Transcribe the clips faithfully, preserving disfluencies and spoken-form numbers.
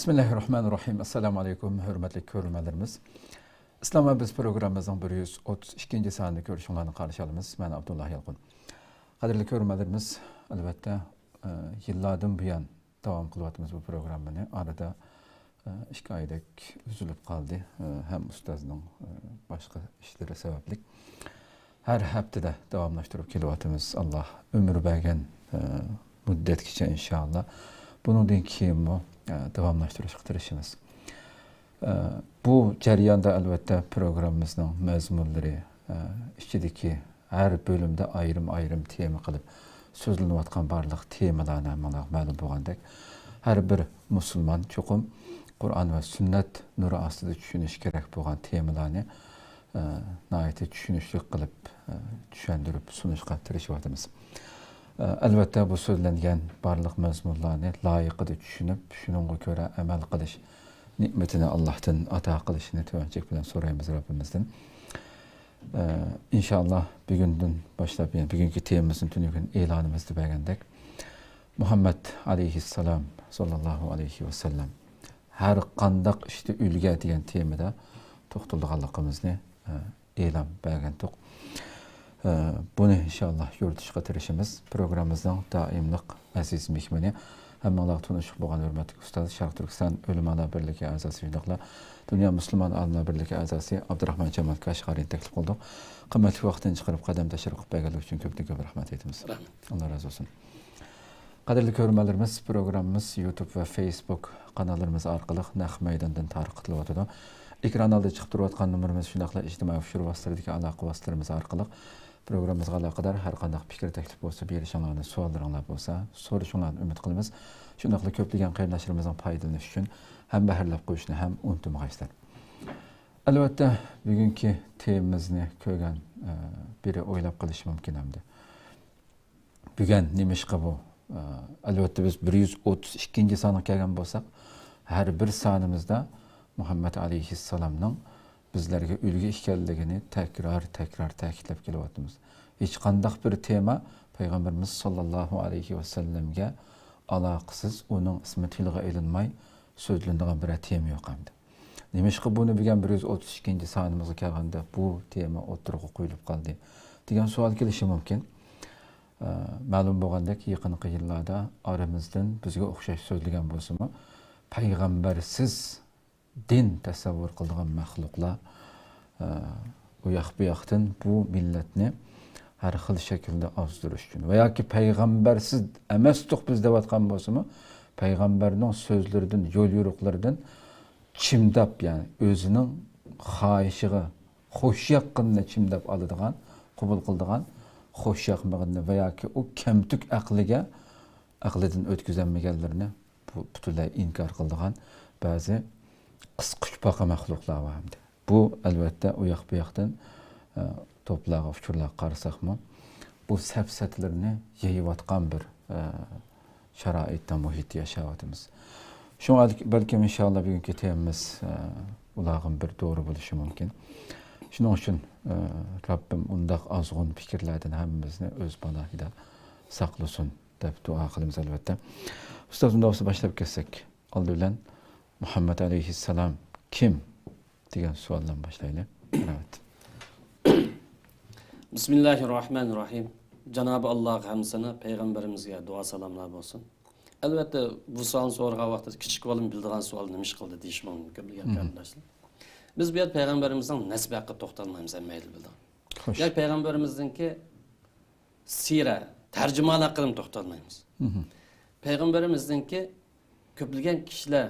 بىسمىللاھىررەھمانىررەھىم. ئەسسالامۇ ئەلەيكۇم، ھۆرمەتلىك كۆرۈرمەنلىرىمىز. ئىسلام ۋە بىز پروگراممىمىزنىڭ بىر يۈز ئوتتۇز ئىككىنچى سانىنى كۆرۈشۈڭلارنى قارشى ئالىمىز. مەن ئابدۇللا يالقۇن. قەدىرلىك كۆرۈرمەنلىرىمىز، ئەلۋەتتە، ئە، يىللاردىن بۇيان داۋام قىلىۋاتىمىز بۇ پروگراممىنى. ئارىدا، ئە، ئىككى ئايدەك ئۈزۈلۈپ قالدى. ئە، ھەم ئۇستازنىڭ، ئە، باشقا ئىشلىرى سەۋەبلىك ھەر ھەپتىدە داۋاملاشتۇرۇپ كېلىۋاتىمىز. ئاللا ئۆمۈر بەرگەن، ئە، مۇددەتكىچە ئىنشائاللا. بۇنىڭدىن كېيىنمۇ، ئە، داۋاملاشتۇرۇشقا تىرىشىمىز. ئە، بۇ جەرياندا ئەلۋەتتە پروگراممىمىزنىڭ مەزمۇنلىرى، ئە، ئىچىدىكى ھەر بۆلۈمدە ئايرىم-ئايرىم تېما قىلىپ سۆزلىنىۋاتقان بارلىق تېمىلارنى ھەممىڭلارغا مەلۇم بولغاندەك، ھەر بىر مۇسۇلمان چوقۇم قۇرئان ۋە سۈننەت نۇرى ئاستىدا چۈشىنىشى كېرەك بولغان تېمىلارنى، ئە، ناھايىتى چۈشىنىشلىك قىلىپ، ئە، چۈشەندۈرۈپ سۇنۇشقا تىرىشىۋاتىمىز. ئە، ئەلۋەتتە، بۇ سۆزلەنگەن بارلىق مەزمۇنلارنى لايىقىدا چۈشىنىپ، شۇنىڭغا كۆرە ئەمەل قىلىش نېمىتىنى ئاللاھتىن ئاتا قىلىشىنى تۆۋەن چەك بىلەن سورايمىز رەببىمىزدىن. ئە، ئىنشائاللا، بۈگۈندىن باشلاپ، يەنى بۈگۈنكى تېمىمىزنى تۈنۈگۈن ئېلانىمىزدا بەرگەندەك، مۇھەممەد ئەلەيھىسسالام ساللاللاھۇ ئەلەيھى ۋەسەللەم ھەر قانداق ئىشتا ئۈلگە دېگەن تېمىدا توختىلىدىغانلىقىمىزنى، ئە، ئېلان بەرگەنتۇق. ئە، بۇنى ئىنشائاللا يورۇتۇشقا تىرىشىمىز. پروگراممىمىزنىڭ دائىملىق ئەزىز مېھمىنى، ھەممىڭلارغا تونۇشلۇق بولغان ھۆرمەتلىك ئۇستاز، شەرق تۈركىستان ئۆلىمالار بىرلىكى ئەزاسى، شۇنداقلا دۇنيا مۇسۇلمان ئالىملار بىرلىكى ئەزاسى ئابدۇراخمان جامال كاشغەرىنى تەكلىپ قىلدۇق. قىممەتلىك ۋاقتىنى چىقىرىپ، قەدەم تەشرىپ قىلىپ بەرگەنلىكى ئۈچۈن كۆپتىن كۆپ رەھمەت ئېيتىمىز. رەھمەت. ئاللا رازى بولسۇن. قەدىرلىك كۆرۈرمەنلىرىمىز، پروگراممىمىز يۇتۇب ۋە فېيسبۇك قاناللىرىمىز ئارقىلىق نەق مەيداندىن تارقىتىلىۋاتىدۇ. ئېكران ئالدىدا چىقىپ تۇرۇۋاتقان نومۇرىمىز، شۇنداقلا ئىجتىمائىي ئۇچۇر ۋاسىتىلىرىدىكى ئالاقە ۋاسىتىلىرىمىز ئارقىلىق پروگراممىمىزغا ئالاقىدار ھەر قانداق پىكىر، تەكلىپ بولسا، بېرىشىڭلارنى، سوئاللىرىڭلار بولسا، سورىشىڭلارنى ئۈمىد قىلىمىز. شۇنداقلا كۆپلىگەن قېرىنداشلىرىمىزنىڭ پايدىلىنىشى ئۈچۈن ھەمبەھىرلەپ قويۇشنى ھەم ئۇنتۇمىغايسىلەر. ئەلۋەتتە، بۈگۈنكى تېمىمىزنى كۆرگەن، ئە، بىرى ئويلاپ قېلىشى مۇمكىن ئەمدى. بۈگۈن نېمىشقا بۇ؟ ئە، ئەلۋەتتە، بىز بىر يۈز ئوتتۇز ئىككىنچى سانغا كەلگەن بولساق، ھەر بىر سانىمىزدا مۇھەممەد ئەلەيھىسسالامنىڭ بىزلەرگە ئۈلگە ئىكەنلىكىنى تەكرار، تەكرار تەكىتلەپ كېلىۋاتىمىز. ھېچقانداق بىر تېما پەيغەمبىرىمىز ساللاللاھۇ ئەلەيھى ۋەسەللەمگە ئالاقىسىز، ئۇنىڭ ئىسمى تىلغا ئېلىنماي سۆزلىنىدىغان بىرەر تېما يوق ئەمدى. نېمىشقا بۇنى بۈگۈن بىر يۈز ئوتتۇز ئىككىنچى سانىمىزغا كەلگەندە بۇ تېما ئوتتۇرىغا قويۇلۇپ قالدى دېگەن سوئال كېلىشى مۇمكىن. ئە، مەلۇم بولغاندەك، يېقىنقى يىللاردا ئارىمىزدىن بىزگە ئوخشاش سۆزلىگەن بولسىمۇ، پەيغەمبەرسىز دىن تەسەۋۋۇر قىلىدىغان مەخلۇقلار، ئە، ئۇ ياق بۇ ياقتىن بۇ مىللەتنى ھەر خىل شەكىلدە ئازدۇرۇش ئۈچۈن ۋە ياكى پەيغەمبەرسىز ئەمەستۇق بىز دەۋاتقان بولسىمۇ، پەيغەمبەرنىڭ سۆزلىرىدىن، يول يورۇقلىرىدىن چىمداپ، يەنى ئۆزىنىڭ خاھىشىغا خوش ياققىنىنى چىمداپ ئالىدىغان، قوبۇل قىلىدىغان، خوش ياقمىغىنىنى ۋە ياكى ئۇ كەمتۈك ئەقلىگە، ئەقلىدىن ئۆتكۈزەلمىگەنلىرىنى بۇ پۈتۈنلەي ئىنكار قىلىدىغان بەزى قىسقۇچپاقا مەخلۇقلار بار ئەمدى. بۇ، ئەلۋەتتە، ئۇ ياق بۇ ياقتىن، ئە، توپلارغا، ئۇچۇرلارغا قارىساقمۇ، بۇ سەپسەتىلىرىنى يېيىۋاتقان بىر، ئە، شارائىتتا، مۇھىتتا ياشاۋاتىمىز. شۇڭا بەلكىم، ئىنشائاللا، بۈگۈنكى تېمىمىز، ئە، ئۇلارغىمۇ بىر دورا بولۇشى مۇمكىن. شۇنىڭ ئۈچۈن، ئە، رەببىم ئۇنداق ئازغۇن پىكىرلەردىن ھەممىمىزنى ئۆز پاناھىدا ساقلىسۇن دەپ دۇئا قىلىمىز، ئەلۋەتتە. ئۇستاز، ئۇنداق بولسا باشلاپ كەتسەك. ئالدى بىلەن، مۇھەممەد ئەلەيھىسسالام كىم؟ دېگەن سوئال بىلەن باشلايلى. رەھمەت. بىسمىللاھىررەھمانىررەھىم. جانابى ئاللاغا ھەمدۇ سانا، پەيغەمبىرىمىزگە دۇئا سالاملار بولسۇن. ئەلۋەتتە، بۇ سوئالنى سورىغان ۋاقتىدا كىچىك بالىمۇ بىلىدىغان سوئال، نېمە ئىش قىلدى دېيىشى مۇمكىن كۆپلىگەن قېرىنداشلار. بىز بۇ يەردە پەيغەمبىرىمىزنىڭ نەسىبى ھەققىدە توختالمايمىز، ھەممەيلەن بىلىدىغان. ياكى پەيغەمبىرىمىزنىڭكى سىرە، تەرجىمانى ھەققىدىمۇ توختالمايمىز. پەيغەمبىرىمىزنىڭكى كۆپلىگەن كىشىلەر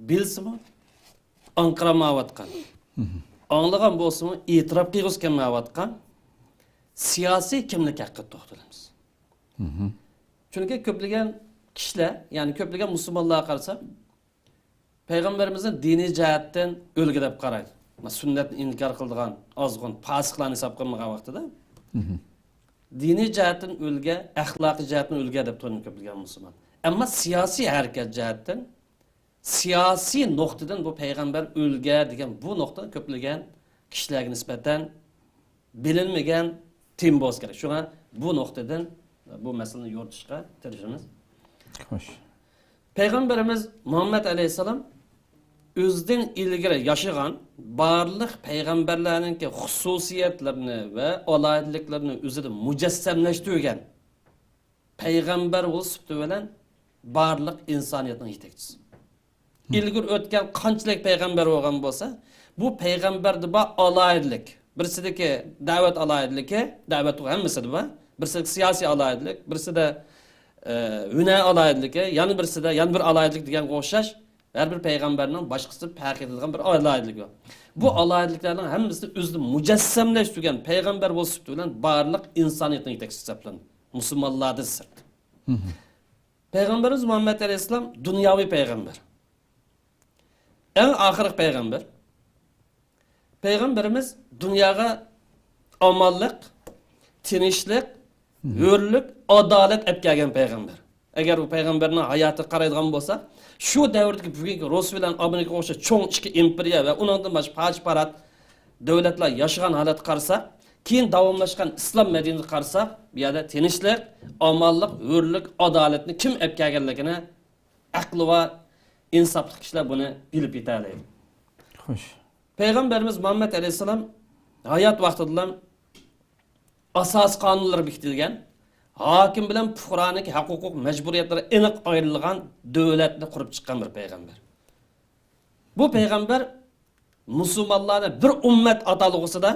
بىلسىمۇ، ئاڭقىرالمايۋاتقان، ئاڭلىغان بولسىمۇ، ئېتىراپ قىلغۇسى كەلمەيۋاتقان سىياسىي كىملىك ھەققىدە توختىلىمىز. چۈنكى كۆپلىگەن كىشىلەر، يەنى كۆپلىگەن مۇسۇلمانلارغا قارىسا، پەيغەمبىرىمىزنى دىنىي جەھەتتىن ئۆلگە دەپ قارايدۇ. سۈننەتنى ئىنكار قىلىدىغان ئازغۇن پاسىقلارنى ھېساب قىلمىغان ۋاقتىدا، دىنىي جەھەتتىن ئۆلگە، ئەخلاقىي جەھەتتىن ئۆلگە دەپ تۇرىدۇ كۆپلىگەن مۇسۇلمان. ئەمما سىياسىي ھەرىكەت جەھەتتىن، سىياسىي نۇقتىدىن بۇ پەيغەمبەر ئۆلگە دېگەن بۇ نۇقتا كۆپلىگەن كىشىلەرگە نىسبەتەن بىلىنمىگەن تېما بولسا كېرەك. شۇڭا بۇ نۇقتىدىن بۇ مەسىلىنى يورۇتۇشقا تىرىشىمىز. خوش. پەيغەمبىرىمىز مۇھەممەد ئەلەيھىسسالام ئۆزىدىن ئىلگىرى ياشىغان بارلىق پەيغەمبەرلەرنىڭكى خۇسۇسىيەتلىرىنى ۋە ئالاھىدىلىكلىرىنى ئۆزىدە مۇجەسسەملەشتۈرگەن پەيغەمبەر بولۇش سۈپىتى بىلەن بارلىق ئىنسانىيەتنىڭ يېتەكچىسى. ئىلگىرى ئۆتكەن قانچىلىك پەيغەمبەر بولغان بولسا، بۇ پەيغەمبەردە بار ئالاھىدىلىك، بىرسىدىكى دەۋەت ئالاھىدىلىكى، دەۋەت ھەممىسىدە بار، بىرسىدە سىياسىي ئالاھىدىلىك، بىرسىدە ئە، ھۈنەر ئالاھىدىلىكى، يەنە بىرسىدە يەنە بىر ئالاھىدىلىك دېگەنگە ئوخشاش، ھەر بىر پەيغەمبەرنىڭ باشقىسىدىن پەرق ئېتىدىغان بىر ئالاھىدىلىكى بار. بۇ ئالاھىدىلىكلەرنىڭ ھەممىسىنى ئۆزىدە مۇجەسسەملەشتۈرگەن پەيغەمبەر بولۇش سۈپىتى بىلەن بارلىق ئىنسانىيەتنىڭ يېتەكچىسى ھېسابلىنىدۇ. مۇسۇلمانلاردىن سىرت. پەيغەمبىرىمىز مۇھەممەد ئەلەيھىسسالام دۇنياۋى پەيغەمبەر. ئەڭ ئاخىرقى پەيغەمبەر. پەيغەمبىرىمىز دۇنياغا ئامانلىق، تىنچلىق، ھۆرلۈك، ئادالەت ئەپ كەلگەن پەيغەمبەر. ئەگەر بۇ پەيغەمبەرنىڭ ھاياتىغا قارايدىغان بولساق، شۇ دەۋردىكى بۈگۈنكى روسىيە بىلەن ئامېرىكىغا ئوخشاش چوڭ ئىككى ئىمپېرىيە ۋە ئۇنىڭدىن باشقا پارچە-پارات دۆلەتلەر ياشىغان ھالەتكە قارىساق، كېيىن داۋاملاشقان ئىسلام مەدەنىيىتىگە قارىساق، بۇ يەردە تىنچلىق، ئامانلىق، ھۆرلۈك، ئادالەتنى كىم ئەپ كەلگەنلىكىنى ئەقلى بار، ئىنساپلىق كىشىلەر بۇنى بىلىپ يېتەلەيدۇ. خوش. پەيغەمبىرىمىز مۇھەممەد ئەلەيھىسسالام ھايات ۋاقتىدىلا ئاساسىي قانۇنلىرى بېكىتىلگەن، ھاكىم بىلەن پۇقرانىڭ ھەق-ھوقۇق مەجبۇرىيەتلىرى ئېنىق ئايرىلغان دۆلەتنى قۇرۇپ چىققان بىر پەيغەمبەر. بۇ پەيغەمبەر مۇسۇلمانلارنى بىر ئۈممەت ئاتالغۇسىدا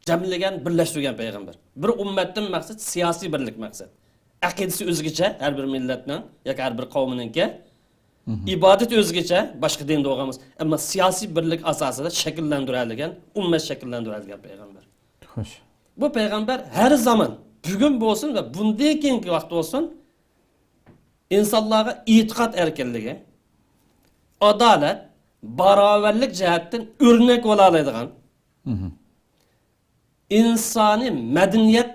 جەملىگەن، بىرلەشتۈرگەن پەيغەمبەر. بىر ئۈممەتتىن مەقسەت سىياسىي بىرلىك مەقسەت. ئەقىدىسى ئۆزگىچە ھەر بىر مىللەتنىڭ ياكى ھەر بىر قەۋمنىڭكى. ئىبادىتى ئۆزگىچە باشقا دىندا بولغان بولسا، ئەمما سىياسىي بىرلىك ئاساسىدا شەكىللەندۈرەلىگەن، ئۈممەت شەكىللەندۈرەلىگەن پەيغەمبەر. خوش. بۇ پەيغەمبەر ھەر زامان، بۈگۈن بولسۇن ۋە بۇندىن كېيىنكى ۋاقىت بولسۇن، ئىنسانلارغا ئېتىقاد ئەركىنلىكى، ئادالەت، باراۋەرلىك جەھەتتىن ئۆرنەك بولالايدىغان، ئىنسانىي مەدەنىيەت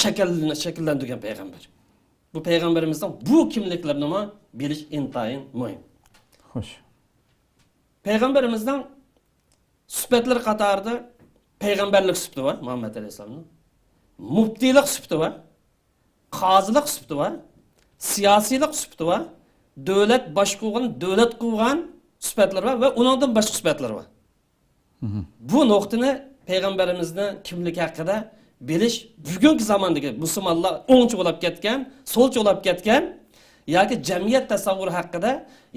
شەكىللىنى، شەكىللەندۈرگەن پەيغەمبەر. بۇ پەيغەمبىرىمىزنىڭ بۇ كىملىكلىرىنىمۇ بىلىش ئىنتايىن مۇھىم. خوش. پەيغەمبىرىمىزنىڭ سۈپەتلىرى قاتارىدا پەيغەمبەرلىك سۈپىتى بار مۇھەممەد ئەلەيھىسسالامنىڭ. مۇپتىلىق سۈپىتى بار. قازىلىق سۈپىتى بار، سىياسىيلىق سۈپىتى بار، دۆلەت باشقۇرغان، دۆلەت قۇرغان سۈپەتلىرى بار ۋە ئۇنىڭدىن باشقا سۈپەتلىرى بار. بۇ نۇقتىنى پەيغەمبىرىمىزنىڭ كىملىكى ھەققىدە بىلىش بۈگۈنكى زاماندىكى مۇسۇلمانلار ئوڭچى بولاپ كەتكەن، سولچى بولاپ كەتكەن ياكى جەمئىيەت تەسەۋۋۇرى ھەققىدە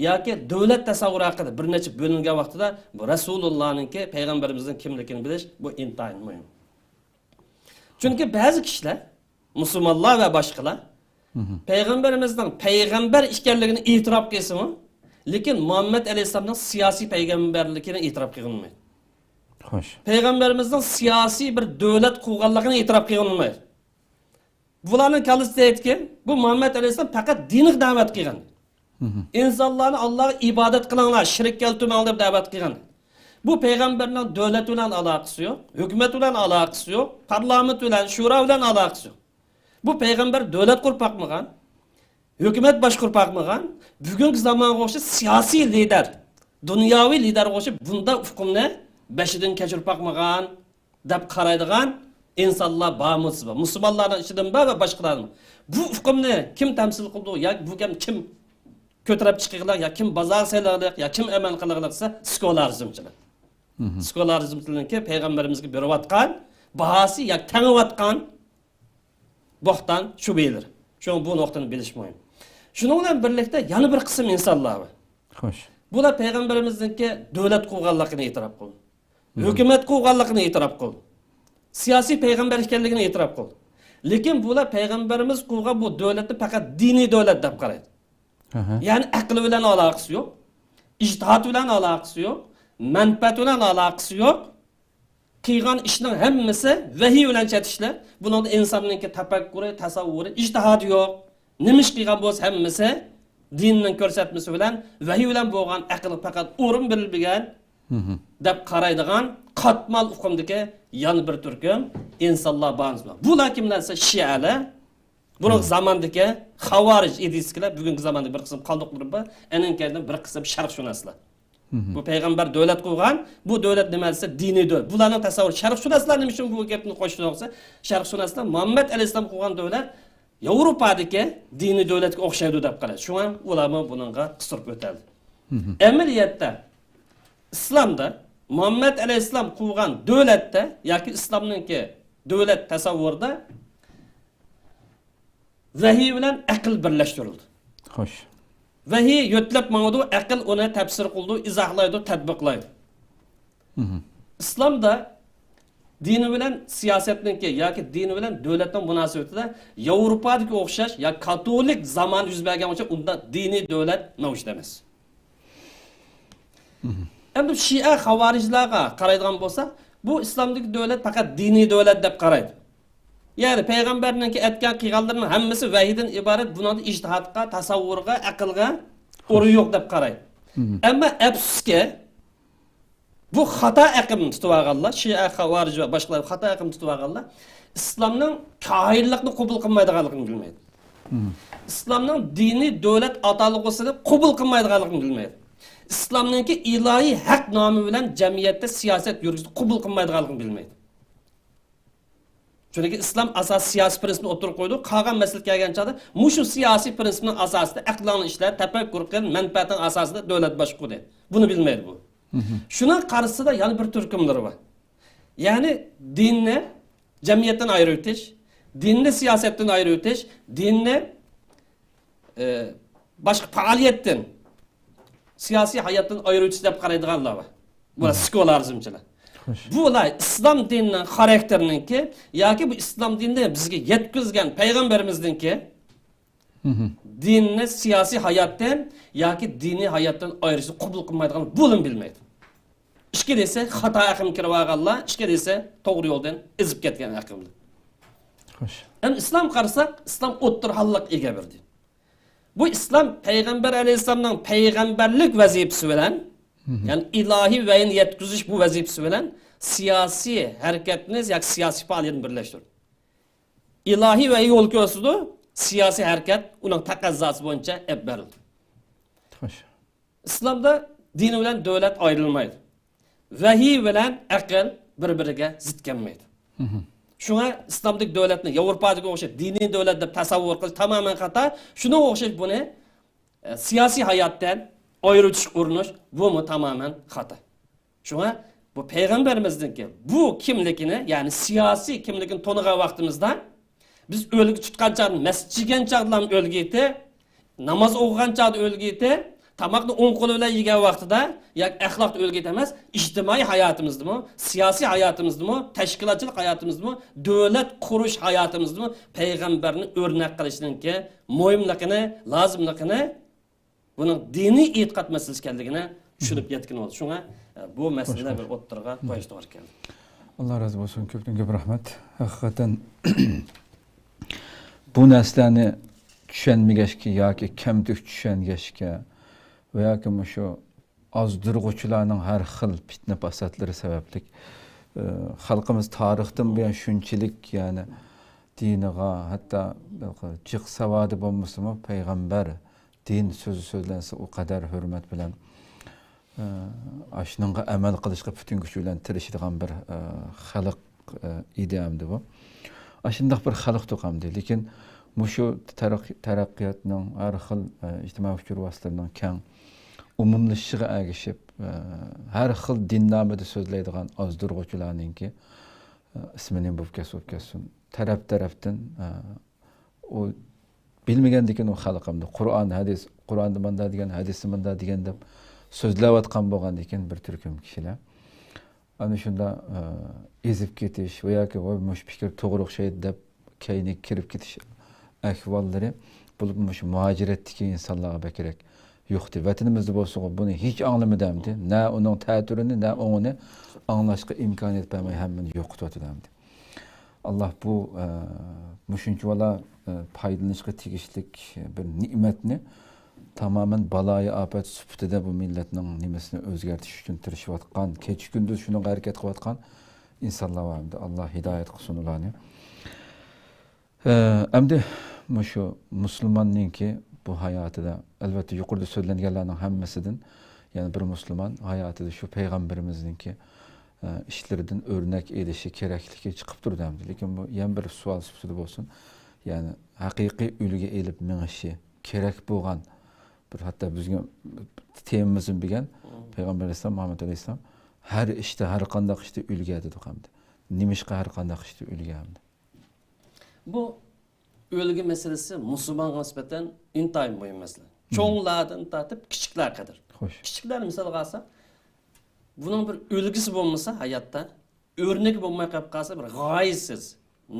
ياكى دۆلەت تەسەۋۋۇرى ھەققىدە بىر نەچچە بۆلۈنگەن ۋاقتىدا بۇ رەسۇلۇللانىڭكى، پەيغەمبىرىمىزنىڭ كىملىكىنى بىلىش بۇ ئىنتايىن مۇھىم. چۈنكى بەزى كىشىلەر، مۇسۇلمانلار ۋە باشقىلار، پەيغەمبىرىمىزنىڭ پەيغەمبەر ئىكەنلىكىنى ئېتىراپ قىلسىمۇ، لېكىن مۇھەممەد ئەلەيھىسسالامنىڭ سىياسىي پەيغەمبەرلىكىنى ئېتىراپ قىلغىلىمايدۇ. خوش. پەيغەمبىرىمىزنىڭ سىياسىي بىر دۆلەت قۇرغانلىقىنى ئېتىراپ قىلغىلىمايدۇ. بۇلارنىڭ كاللىسىدا ئېيتكەن، بۇ مۇھەممەد ئەلەيھىسسالام پەقەت دىنغا دەۋەت قىلغان. ئىنسانلارنى ئاللاغا ئىبادەت قىلىڭلار، شېرىك كەلتۈرمەڭ دەپ دەۋەت قىلغان. بۇ پەيغەمبەرنىڭ دۆلەت بىلەن ئالاقىسى يوق، ھۆكۈمەت بىلەن ئالاقىسى يوق، پارلامېنت بىلەن، شورا بىلەن ئالاقىسى يوق. بۇ پەيغەمبەر دۆلەت قۇرۇپ باقمىغان، ھۆكۈمەت باشقۇرۇپ باقمىغان، بۈگۈنكى زامانغا ئوخشاش سىياسىي لىدەر، دۇنياۋى لىدەرغا ئوخشاش بۇنداق ئۇقۇمنى بېشىدىن كەچۈرۈپ باقمىغان دەپ قارايدىغان ئىنسانلار بارمۇ سىز بار؟ مۇسۇلمانلارنىڭ ئىچىدىمۇ بار ۋە باشقىلاردىمۇ. بۇ ئۇقۇمنى كىم تەمسىل قىلىدۇ ياكى بۇ گەپنى كىم كۆتۈرۈپ چىقىدۇ ياكى كىم بازارغا سېلىدۇ ياكى كىم ئەمەل قىلىدۇ دېسە، سېكۇلارىزمچىلار. سېكۇلارىزمچىلارنىڭكى پەيغەمبىرىمىزگە بېرىۋاتقان باھاسى ياكى تېڭىۋاتقان بوھتان شۇبھىلىرى. شۇڭا بۇ نۇقتىنى بىلىش مۇھىم. شۇنىڭ بىلەن بىرلىكتە يەنە بىر قىسىم ئىنسانلار بار. خوش. بۇلار پەيغەمبىرىمىزنىڭكى دۆلەت قۇرغانلىقىنى ئېتىراپ قىلدى. ھۆكۈمەت قۇرغانلىقىنى ئېتىراپ قىلدى. سىياسىي پەيغەمبەر ئىكەنلىكىنى ئېتىراپ قىلدى. لېكىن بۇلار پەيغەمبىرىمىز قۇرغان بۇ دۆلەتنى پەقەت دىنىي دۆلەت دەپ قارايدۇ. يەنى ئەقىل بىلەن ئالاقىسى يوق، ئىجتىھات بىلەن ئالاقىسى يوق، مەنپەئەت بىلەن ئالاقىسى يوق. قىلغان ئىشنىڭ ھەممىسى ۋەھىي بىلەن چېتىشلىق. بۇنىڭدا ئىنساننىڭكى تەپەككۇرى، تەسەۋۋۇرى، ئىجتىھادى يوق. نېمە ئىش قىلغان بولسا ھەممىسى دىننىڭ كۆرسەتمىسى بىلەن، ۋەھىي بىلەن بولغان ئەقىلگە پەقەت ئورۇن بېرىلمىگەن دەپ قارايدىغان قاتمال ئۇقۇمدىكى يەنە بىر تۈركۈم ئىنسانلار بار. بۇلار كىملەر دېسە، شىئەلەر. بۇرۇنقى زاماندىكى خاۋارىج ئىدىيىسىدىكىلەر، بۈگۈنكى زاماندا بىر قىسىم قالدۇقلىرى بار، ئەنىڭ كەينىدىن بىر قىسىم شەرقشۇناسلار. بۇ پەيغەمبەر دۆلەت قۇرغان، بۇ دۆلەت نېمە دېسە دىنىي دۆلەت. بۇلارنىڭ تەسەۋۋۇرى، شەرقشۇناسلار نېمە ئۈچۈن بۇ گەپنى قوشتى دېسە، شەرقشۇناسلار مۇھەممەد ئەلەيھىسسالام قۇرغان دۆلەت ياۋروپادىكى دىنىي دۆلەتكە ئوخشايدۇ دەپ قارايدۇ. شۇڭا ئۇلارمۇ بۇنىڭغا قىستۇرۇپ ئۆتەلدى. ئەمەلىيەتتە ئىسلامدا مۇھەممەد ئەلەيھىسسالام قۇرغان دۆلەتتە ياكى ئىسلامنىڭكى دۆلەت تەسەۋۋۇرىدا ۋەھىي بىلەن ئەقىل بىرلەشتۈرۈلدى. خوش. ۋەھىي يۆتلەپ ماڭىدۇ، ئەقىل ئۇنى تەپسىر قىلىدۇ، ئىزاھلايدۇ، تەتبىقلايدۇ. ئىسلامدا دىنى بىلەن سىياسەتنىڭكى ياكى دىنى بىلەن دۆلەتنىڭ مۇناسىۋىتىدە ياۋروپادىكى ئوخشاش يا كاتولىك زامان يۈز بەرگەن ئوخشاش ئۇنداق دىنىي دۆلەت مەۋجۇت ئەمەس. ئەمدى شىئە خاۋارىجلارغا قارايدىغان بولساق، بۇ ئىسلامدىكى دۆلەت پەقەت دىنىي دۆلەت دەپ قارايدۇ. يەنى پەيغەمبەرنىڭكى ئەتكەن قىلغانلىرىنىڭ ھەممىسى ۋەھىيدىن ئىبارەت، بۇنىڭدا ئىجتىھادقا، تەسەۋۋۇرغا، ئەقىلگە ئورۇن يوق دەپ قارايدۇ. ئەمما ئەپسۇسكى، بۇ خاتا ئېقىمنى تۇتۇۋالغانلار، شىئە، خاۋارىج ۋە باشقىلار خاتا ئېقىمنى تۇتۇۋالغانلار ئىسلامنىڭ كاھىنلىقنى قوبۇل قىلمايدىغانلىقىنى بىلمەيدۇ. ئىسلامنىڭ دىنىي دۆلەت ئاتالغۇسىنى قوبۇل قىلمايدىغانلىقىنى بىلمەيدۇ. ئىسلامنىڭكى ئىلاھىي ھەق نامى بىلەن جەمئىيەتتە سىياسەت يۈرگۈزۈشنى قوبۇل قىلمايدىغانلىقىنى بىلمەيدۇ. چۈنكى ئىسلام ئاساسىي سىياسىي پىرىنسىپنى ئوتتۇرىغا قويىدۇ. قالغان مەسىلىگە كەلگەن چاغدا مۇشۇ سىياسىي پىرىنسىپنىڭ ئاساسىدا ئەقلىڭنى ئىشلەت، تەپەككۇر قىل، مەنپەئەتىڭ ئاساسىدا دۆلەت باشقۇر دەيدۇ. بۇنى بىلمەيدۇ بۇ. شۇنىڭ قارشىسىدا يەنە بىر تۈركۈملىرى بار. يەنى دىننى جەمئىيەتتىن ئايرىۋېتىش، دىننى سىياسەتتىن ئايرىۋېتىش، دىننى ئى، باشقا پائالىيەتتىن، سىياسىي ھاياتتىن ئايرىۋېتىش دەپ قارايدىغانلار بار. بۇلار سېكۇلارىزمچىلار. خوش. بۇلار ئىسلام دىنىنىڭ خاراكتېرىنىڭكى ياكى بۇ ئىسلام دىنىنى بىزگە يەتكۈزگەن پەيغەمبىرىمىزنىڭكى دىننى سىياسىي ھاياتتىن ياكى دىنىي ھاياتتىن ئايرىشنى قوبۇل قىلمايدىغان بۇلىمۇ بىلمەيدۇ. ئىككى دېسە خاتا ئېقىم كىرىۋالغانلار، ئىككى دېسە توغرا يولدىن ئېزىپ كەتكەن ئېقىملار. خوش. ئەمدى ئىسلام قارىساق، ئىسلام ئوتتۇرا ھاللىق ئىگە بىر دىن. بۇ ئىسلام پەيغەمبەر ئەلەيھىسسالامنىڭ پەيغەمبەرلىك ۋەزىپىسى بىلەن، يەنى ئىلاھىي ۋەھىينى يەتكۈزۈش بۇ ۋەزىپىسى بىلەن سىياسىي ھەرىكەتنى ياكى سىياسىي پائالىيەتنى بىرلەشتۈردى. ئىلاھىي ۋەھىي يول كۆرسىتىدۇ، سىياسىي ھەرىكەت ئۇنىڭ تەقەززاسى بويىچە ئېلىپ بېرىلدى. خوش. ئىسلامدا دىن بىلەن دۆلەت ئايرىلمايدۇ. ۋەھىي بىلەن ئەقىل بىر-بىرىگە زىت كەلمەيدۇ. شۇڭا ئىسلامدىكى دۆلەتنى ياۋروپادىكىگە ئوخشاش دىنىي دۆلەت دەپ تەسەۋۋۇر قىلىش تامامەن خاتا. شۇنىڭغا ئوخشاش بۇنى، ئە، سىياسىي ھاياتتىن ئايرىۋېتىشقا ئۇرۇنۇش، بۇمۇ تامامەن خاتا. شۇڭا بۇ پەيغەمبىرىمىزنىڭكى بۇ كىملىكىنى، يەنى سىياسىي كىملىكىنى تونۇغان ۋاقتىمىزدا، بىز ئۈلگە تۇتقان چاغدا، مەسچىت كىرگەن چاغدىلا ئۈلگە ئېيتىپ، ناماز ئوقۇغان چاغدا ئۈلگە ئېيتىپ، تاماقنى ئوڭ قولى بىلەن يېگەن ۋاقتىدا ياكى ئەخلاقتا ئۈلگە ئېيتىپ ئەمەس، ئىجتىمائىي ھاياتىمىزدىمۇ، سىياسىي ھاياتىمىزدىمۇ، تەشكىلاتچىلىق ھاياتىمىزدىمۇ، دۆلەت قۇرۇش ھاياتىمىزدىمۇ پەيغەمبەرنى ئۆرنەك قىلىشنىڭكى مۇھىملىقىنى، لازىملىقىنى، بۇنىڭ دىنىي ئېتىقاد مەسىلىسى ئىكەنلىكىنى چۈشىنىپ يەتكىلى بولدى. شۇڭا، ئە، بۇ مەسىلىنى بىر ئوتتۇرىغا قويۇش توغرا كەلدى. ئاللا رازى بولسۇن، كۆپتىن كۆپ رەھمەت. ھەقىقەتەن بۇ نەرسىلەرنى چۈشەنمىگەچكە ياكى كەمتۈك چۈشەنگەچكە ۋە ياكى مۇشۇ ئازدۇرغۇچىلارنىڭ ھەر خىل پىتنە پاساتلىرى سەۋەبلىك، ئە، خەلقىمىز تارىختىن بۇيان شۇنچىلىك، يەنى دىنىغا، ھەتتا جىق ساۋادى بولمىسىمۇ، پەيغەمبەر، دىن سۆزى سۆزلەنسە، ئۇ قەدەر ھۆرمەت بىلەن، ئە، ئاشۇنىڭغا ئەمەل قىلىشقا پۈتۈن كۈچى بىلەن تىرىشىدىغان بىر، ئە، خەلق، ئە، ئىدى ئەمدى بۇ. ئاشۇنداق بىر خەلق توقامدى. لېكىن مۇشۇ تەرەققىي-، تەرەققىياتنىڭ ھەر خىل، ئە، ئىجتىمائىي ئۇچۇر ۋاسىتىلىرىنىڭ كەڭ ئومۇملىشىشىغا ئەگىشىپ، ئە، ھەر خىل دىن نامىدا سۆزلەيدىغان ئازدۇرغۇچىلارنىڭكى، ئە، ئىسمى نېمە بولۇپ كەتسە بولۇپ كەتسۇن، تەرەپ-تەرەپتىن، ئە، ئۇ بىلمىگەندىكىن ئۇ خەلقىمدە قۇرئان، ھەدىس، قۇرئاندا مۇنداق دېگەن، ھەدىستە مۇنداق دېگەن دەپ سۆزلەۋاتقان بولغاندىكىن بىر تۈركۈم كىشىلەر ئەنە شۇنداق، ئە، ئېزىپ كېتىش ۋە ياكى «ۋاي، مۇشۇ پىكىر توغرا ئوخشايدۇ» دەپ كەينىگە كىرىپ كېتىش ئەھۋاللىرى، بولۇپ مۇشۇ مۇھاجىرەتتىكى ئىنسانلارغا بەكرەك يۇقتى. ۋەتىنىمىزدە بولسىغۇ بۇنى ھېچ ئاڭلىمىدى ئەمدى. نە ئۇنىڭ تەتۈرىنى، نە ئوڭىنى ئاڭلاشقا ئىمكانىيەت بەرمەي ھەممىنى يوقىتىۋاتىدۇ ئەمدى. ئاللا بۇ، ئە، مۇشۇنچىۋالا، ئە، پايدىلىنىشقا تېگىشلىك بىر نېمەتنى تامامەن بالايىئاپەت سۈپىتىدە بۇ مىللەتنىڭ نېمىسىنى ئۆزگەرتىش ئۈچۈن تىرىشىۋاتقان، كېچە-كۈندۈز شۇنىڭغا ھەرىكەت قىلىۋاتقان ئىنسانلار بار ئەمدى. ئاللا ھىدايەت قىلسۇن ئۇلارنى. ئە، ئەمدى مۇشۇ مۇسۇلماننىڭكى بۇ ھاياتىدا، ئەلۋەتتە، يۇقىرىدا سۆزلەنگەنلەرنىڭ ھەممىسىدىن، يەنى بىر مۇسۇلمان ھاياتىدا شۇ پەيغەمبىرىمىزنىڭكى، ئە، ئىشلىرىدىن ئۆرنەك ئېلىشى كېرەكلىكى چىقىپ تۇرىدۇ ئەمدى. لېكىن بۇ يەنە بىر سوئال سۈپىتىدە بولسۇن، يەنى ھەقىقىي ئۈلگە ئېلىپ مېڭىشى كېرەك بولغان بىر، ھەتتا بىزگە تېمىمىزنى بىلگەن پەيغەمبەر ئەلەيھىسسالام، مۇھەممەد ئەلەيھىسسالام ھەر ئىشتا، ھەر قانداق ئىشتا ئۈلگە دېدۇق ھەمدە. نېمىشقا ھەر قانداق ئىشتا ئۈلگە ھەمدە؟ بۇ ئۈلگە مەسىلىسى مۇسۇلمانغا نىسبەتەن ئىنتايىن مۇھىم مەسىلە. چوڭلاردىن تارتىپ كىچىكلەرگە قەدەر. خوش. كىچىكلەرنى مىسالغا ئالساق، بۇنىڭ بىر ئۈلگىسى بولمىسا ھاياتتا، ئۆرنىكى بولماي قېلىپ قالسا، بىر غايىسىز،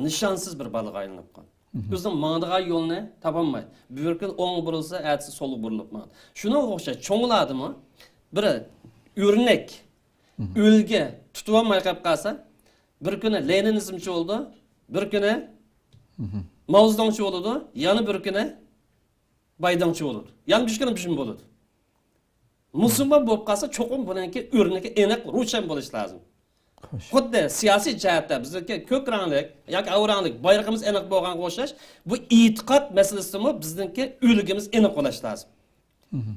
نىشانسىز بىر بالىغا ئايلىنىپ قالىدۇ. ئۆزىنىڭ ماڭىدىغان يولىنى تاپالمايدۇ. بىر كۈنى ئوڭغا بۇرۇلسا، ئەتىسى سولغا بۇرۇلۇپ ماڭىدۇ. شۇنىڭغا ئوخشاش چوڭلاردىمۇ بىر ئۆرنەك، ئۈلگە تۇتۇۋالماي قېلىپ قالسا، بىر كۈنى لېنىنىزمچى بولىدۇ، بىر كۈنى ماۋزېدۇڭچى بولىدۇ، يەنە بىر كۈنى بايداڭچى بولىدۇ. يەنە بىر كۈنى بىشىم بولىدۇ. مۇسۇلمان بولۇپ قالسا، چوقۇم بۇنىڭكى ئۆرنىكى ئېنىق، روشەن بولۇشى لازىم. خوش. خۇددى سىياسىي جەھەتتە بىزنىڭكى كۆك رەڭلىك ياكى ئاۋۇ رەڭلىك بايرىقىمىز ئېنىق بولغانغا ئوخشاش، بۇ ئېتىقاد مەسىلىسىدىمۇ بىزنىڭكى ئۈلگىمىز ئېنىق بولۇشى لازىم.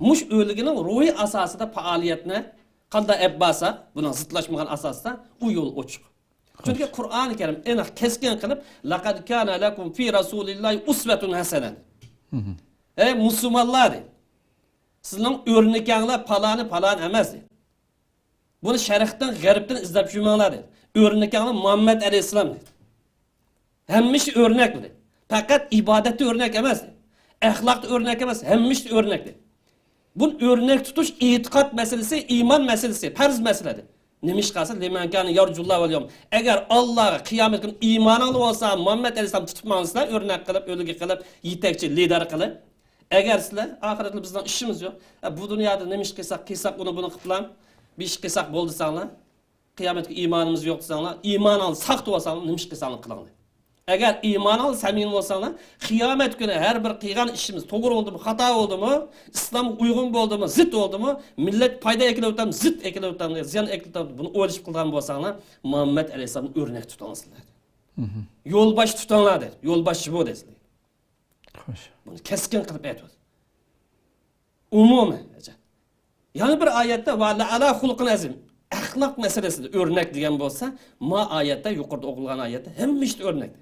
مۇشۇ ئۈلگىنىڭ روھىي ئاساسىدا پائالىيەتنى قانداق ئېلىپ بارساق، بۇنىڭ زىتلاشمىغان ئاساستا ئۇ يول ئوچۇق. چۈنكى قۇرئانى كەرىم ئېنىق، كەسكىن قىلىپ، لەقەد كانە لەكۇم فى رەسۇلىللاھى ئۇسۋەتۇن ھەسەنە. ئەي مۇسۇلمانلار، دەيدۇ، سىزنىڭ ئۆرنىكىڭلار پالانى پالان ئەمەس، دەيدۇ. بۇنى شەرقتىن، غەربتىن ئىزدەپ يۈرمەڭلار، دەيدۇ. ئۆرنىكىڭلار مۇھەممەد ئەلەيھىسسالام، دەيدۇ. ھەممە ئىش ئۆرنەك بۇ، دەيدۇ. پەقەت ئىبادەتتە ئۆرنەك ئەمەس، دەيدۇ. ئەخلاقتا ئۆرنەك ئەمەس، ھەممە ئىشتا ئۆرنەك، دەيدۇ. بۇنى ئۆرنەك تۇتۇش ئېتىقاد مەسىلىسى، ئىمان مەسىلىسى، پەرز مەسىلە، دەيدۇ. نېمىشقا دېسە، لىمەن كانە يەرجۇللاھ ۋەل يەۋم. ئەگەر ئاللاغا، قىيامەت كۈنى ئىمانىڭلار بولسا، مۇھەممەد ئەلەيھىسسالام تۇتۇپ ماڭىسىلەر، ئۆرنەك قىلىپ، ئۈلگە قىلىپ، يېتەكچى، لىدەر قىلىپ. ئەگەر سىلەر، ئاخىرەتتە بىزنىڭ ئىشىمىز يوق. ئە، بۇ دۇنيادا نېمە ئىش قىلساق، قىلساق، ئۇنى بۇنى قىلىپلا، بىر ئىش قىلساق بولدى دېسەڭلار، قىيامەتكە ئىمانىمىز يوق دېسەڭلار، ئىمانىڭلار ساختا بولساڭلار، نېمە ئىش قىلساڭلار قىلىڭلار. ئەگەر ئىمانىڭلار سەمىمىي بولساڭلار، قىيامەت كۈنى ھەر بىر قىلغان ئىشىمىز توغرا بولدىمۇ، خاتا بولدىمۇ، ئىسلامغا ئۇيغۇن بولدىمۇ، زىت بولدىمۇ، مىللەتكە پايدا ئەكېلىۋاتامدۇ، زىت ئەكېلىۋاتامدۇ، زىيان ئەكېلىۋاتامدۇ، بۇنى ئويلىشىپ قىلغان بولساڭلار، مۇھەممەد ئەلەيھىسسالامنى ئۆرنەك تۇتۇڭلار، دەيدۇ. يولباش تۇتۇڭلار، دەيدۇ. يولباشچى بول، دەيدۇ. خوش. بۇنى كەسكىن قىلىپ ئېيتىۋاتىدۇ. ئومۇمەن. يەنە بىر ئايەتتە، ۋە لەئەلا خۇلقىن ئەزىم. ئەخلاق مەسىلىسىدە ئۆرنەك دېگەن بولسا، ما ئايەتتە، يۇقىرىدا ئوقۇلغان ئايەتتە ھەممە ئىشتا ئۆرنەك.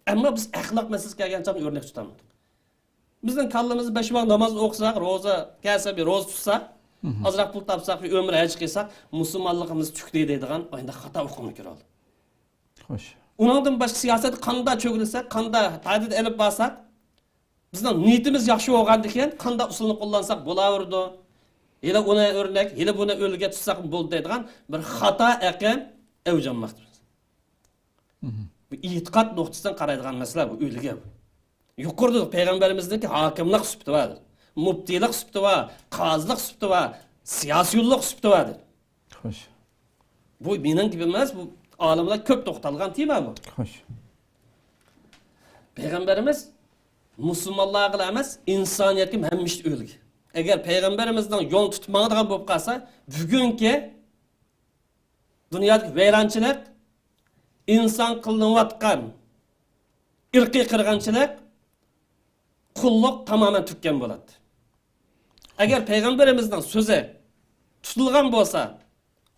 ئەمما بىز ئەخلاق مەسىلىسىگە كەلگەن چاغدا ئۆرنەك تۇتالمىدۇق. بىزنىڭ كاللىمىزدا بەش ۋاق ناماز ئوقۇساق، روزا كەلسە، بىر روزا تۇتساق، ئازراق پۇل تاپساق، بىر ئۆمرە ھەج قىلساق، مۇسۇلمانلىقىمىز تۈگىدى دەيدىغان ئانداق خاتا ئۇقۇمغا كىرىۋالدى. خوش. ئۇنىڭدىن باشقا سىياسەتتە قانداق چۆگىلىسەك، قانداق تەدىت ئېلىپ بارساق، بىزنىڭ نىيىتىمىز ياخشى بولغاندىكىن، قانداق ئۇسۇلنى قوللانساق بولاۋېرىدۇ. ھېلى ئۇنى ئۆرنەك، ھېلى بۇنى ئۈلگە تۇتساق بولدى دەيدىغان بىر خاتا ئەقىم ئەۋج ئالماقتا. بۇ ئېتىقاد نۇقتىسىدىن قارايدىغان مەسىلە بۇ ئۈلگە. يۇقىرىدا پەيغەمبىرىمىزنىڭكى ھاكىملىق سۈپىتى بار، مۇپتىلىق سۈپىتى بار، قازىلىق سۈپىتى بار، سىياسىيونلۇق سۈپىتى بار. خوش. بۇ مېنىڭ گېپىم ئەمەس، بۇ ئالىملار كۆپ توختالغان تېما بۇ. خوش. پەيغەمبىرىمىز مۇسۇلمانلارغىلا ئەمەس، ئىنسانىيەتكە ھەممىشتە ئۈلگە. ئەگەر پەيغەمبىرىمىزنىڭ يولىنى تۇتۇپ ماڭىدىغان بولۇپ قالسا، بۈگۈنكى دۇنيادىكى ۋەيرانچىلىق، ئىنسان قىلىنىۋاتقان ئىرقىي قىرغىنچىلىق، قۇللۇق تامامەن تۈگىگەن بولاتتى. ئەگەر پەيغەمبىرىمىزنىڭ سۆزى تۇتۇلغان بولسا،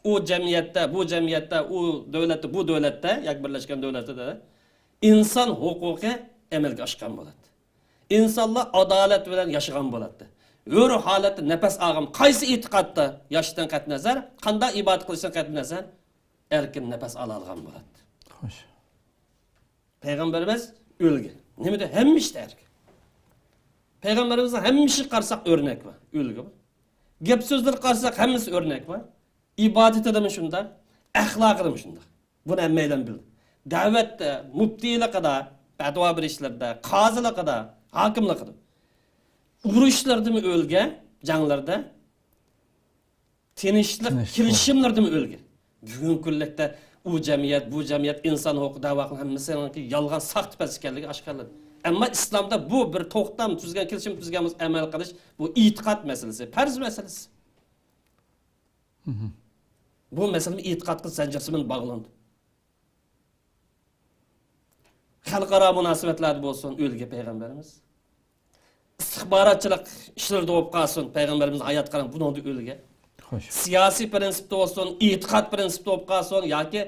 ئۇ جەمئىيەتتە، بۇ جەمئىيەتتە، ئۇ دۆلەتتە، بۇ دۆلەتتە ياكى بىرلەشكەن دۆلەتتە ئىنسان ھوقۇقى ئەمەلگە ئاشقان بولاتتى. ئىنسانلار ئادالەت بىلەن ياشىغان بولاتتى. ھۆر ھالەتتە نەپەس ئالغان، قايسى ئېتىقادتا ياشىشتىن قەتئىينەزەر، قانداق ئىبادەت قىلىشتىن قەتئىينەزەر، ئەركىن نەپەس ئالالىغان بولاتتى. خوش. پەيغەمبىرىمىز ئۈلگە. نېمىدە؟ ھەممە ئىشتا ئەركىن. پەيغەمبىرىمىزنىڭ ھەممە ئىشىغا قارىساق ئۆرنەك بار، ئۈلگە بار. گەپ سۆزلىرىگە قارىساق ھەممىسى ئۆرنەك بار. ئىبادىتىدىمۇ شۇنداق، ئەخلاقىدىمۇ شۇنداق. بۇنى ھەممەيلەن بىلدى. دەۋەتتە، مۇپتىلىقىدا، پەتىۋا بېرىشلىرىدا، قازىلىقىدا، ھاكىملىقىدا. ئۇرۇشلىرىدىمۇ ئۆلگەن، جەڭلىرىدە. تىنچلىق، تىنچلىق. كېلىشىملىرىدىمۇ ئۆلگەن. بۈگۈنكى كۈنلۈكتە ئۇ جەمئىيەت، بۇ جەمئىيەت ئىنسان ھوقۇقى دەۋا قىلغان ھەممىسىنىڭكى يالغان، ساختىپەز ئىكەنلىكى ئاشكارىلىنىدۇ. ئەمما ئىسلامدا بۇ بىر توختام تۈزگەن، كېلىشىم تۈزگەن بولسا ئەمەل قىلىش، بۇ ئېتىقاد مەسىلىسى، پەرز مەسىلىسى. بۇ مەسىلىمۇ ئېتىقادقا زەنجىرسىمان باغلىنىدۇ. خەلقئارا مۇناسىۋەتلەردە بولسۇن، ئۈلگە پەيغەمبىرىمىز. ئىستىخباراتچىلىق ئىشلىرىدا بولۇپ قالسۇن، پەيغەمبىرىمىزنىڭ ھايات قارىڭى بۇنىڭدا ئۈلگە. خوش. سىياسىي پرىنسىپتا بولسۇن، ئېتىقاد پرىنسىپتا بولۇپ قالسۇن ياكى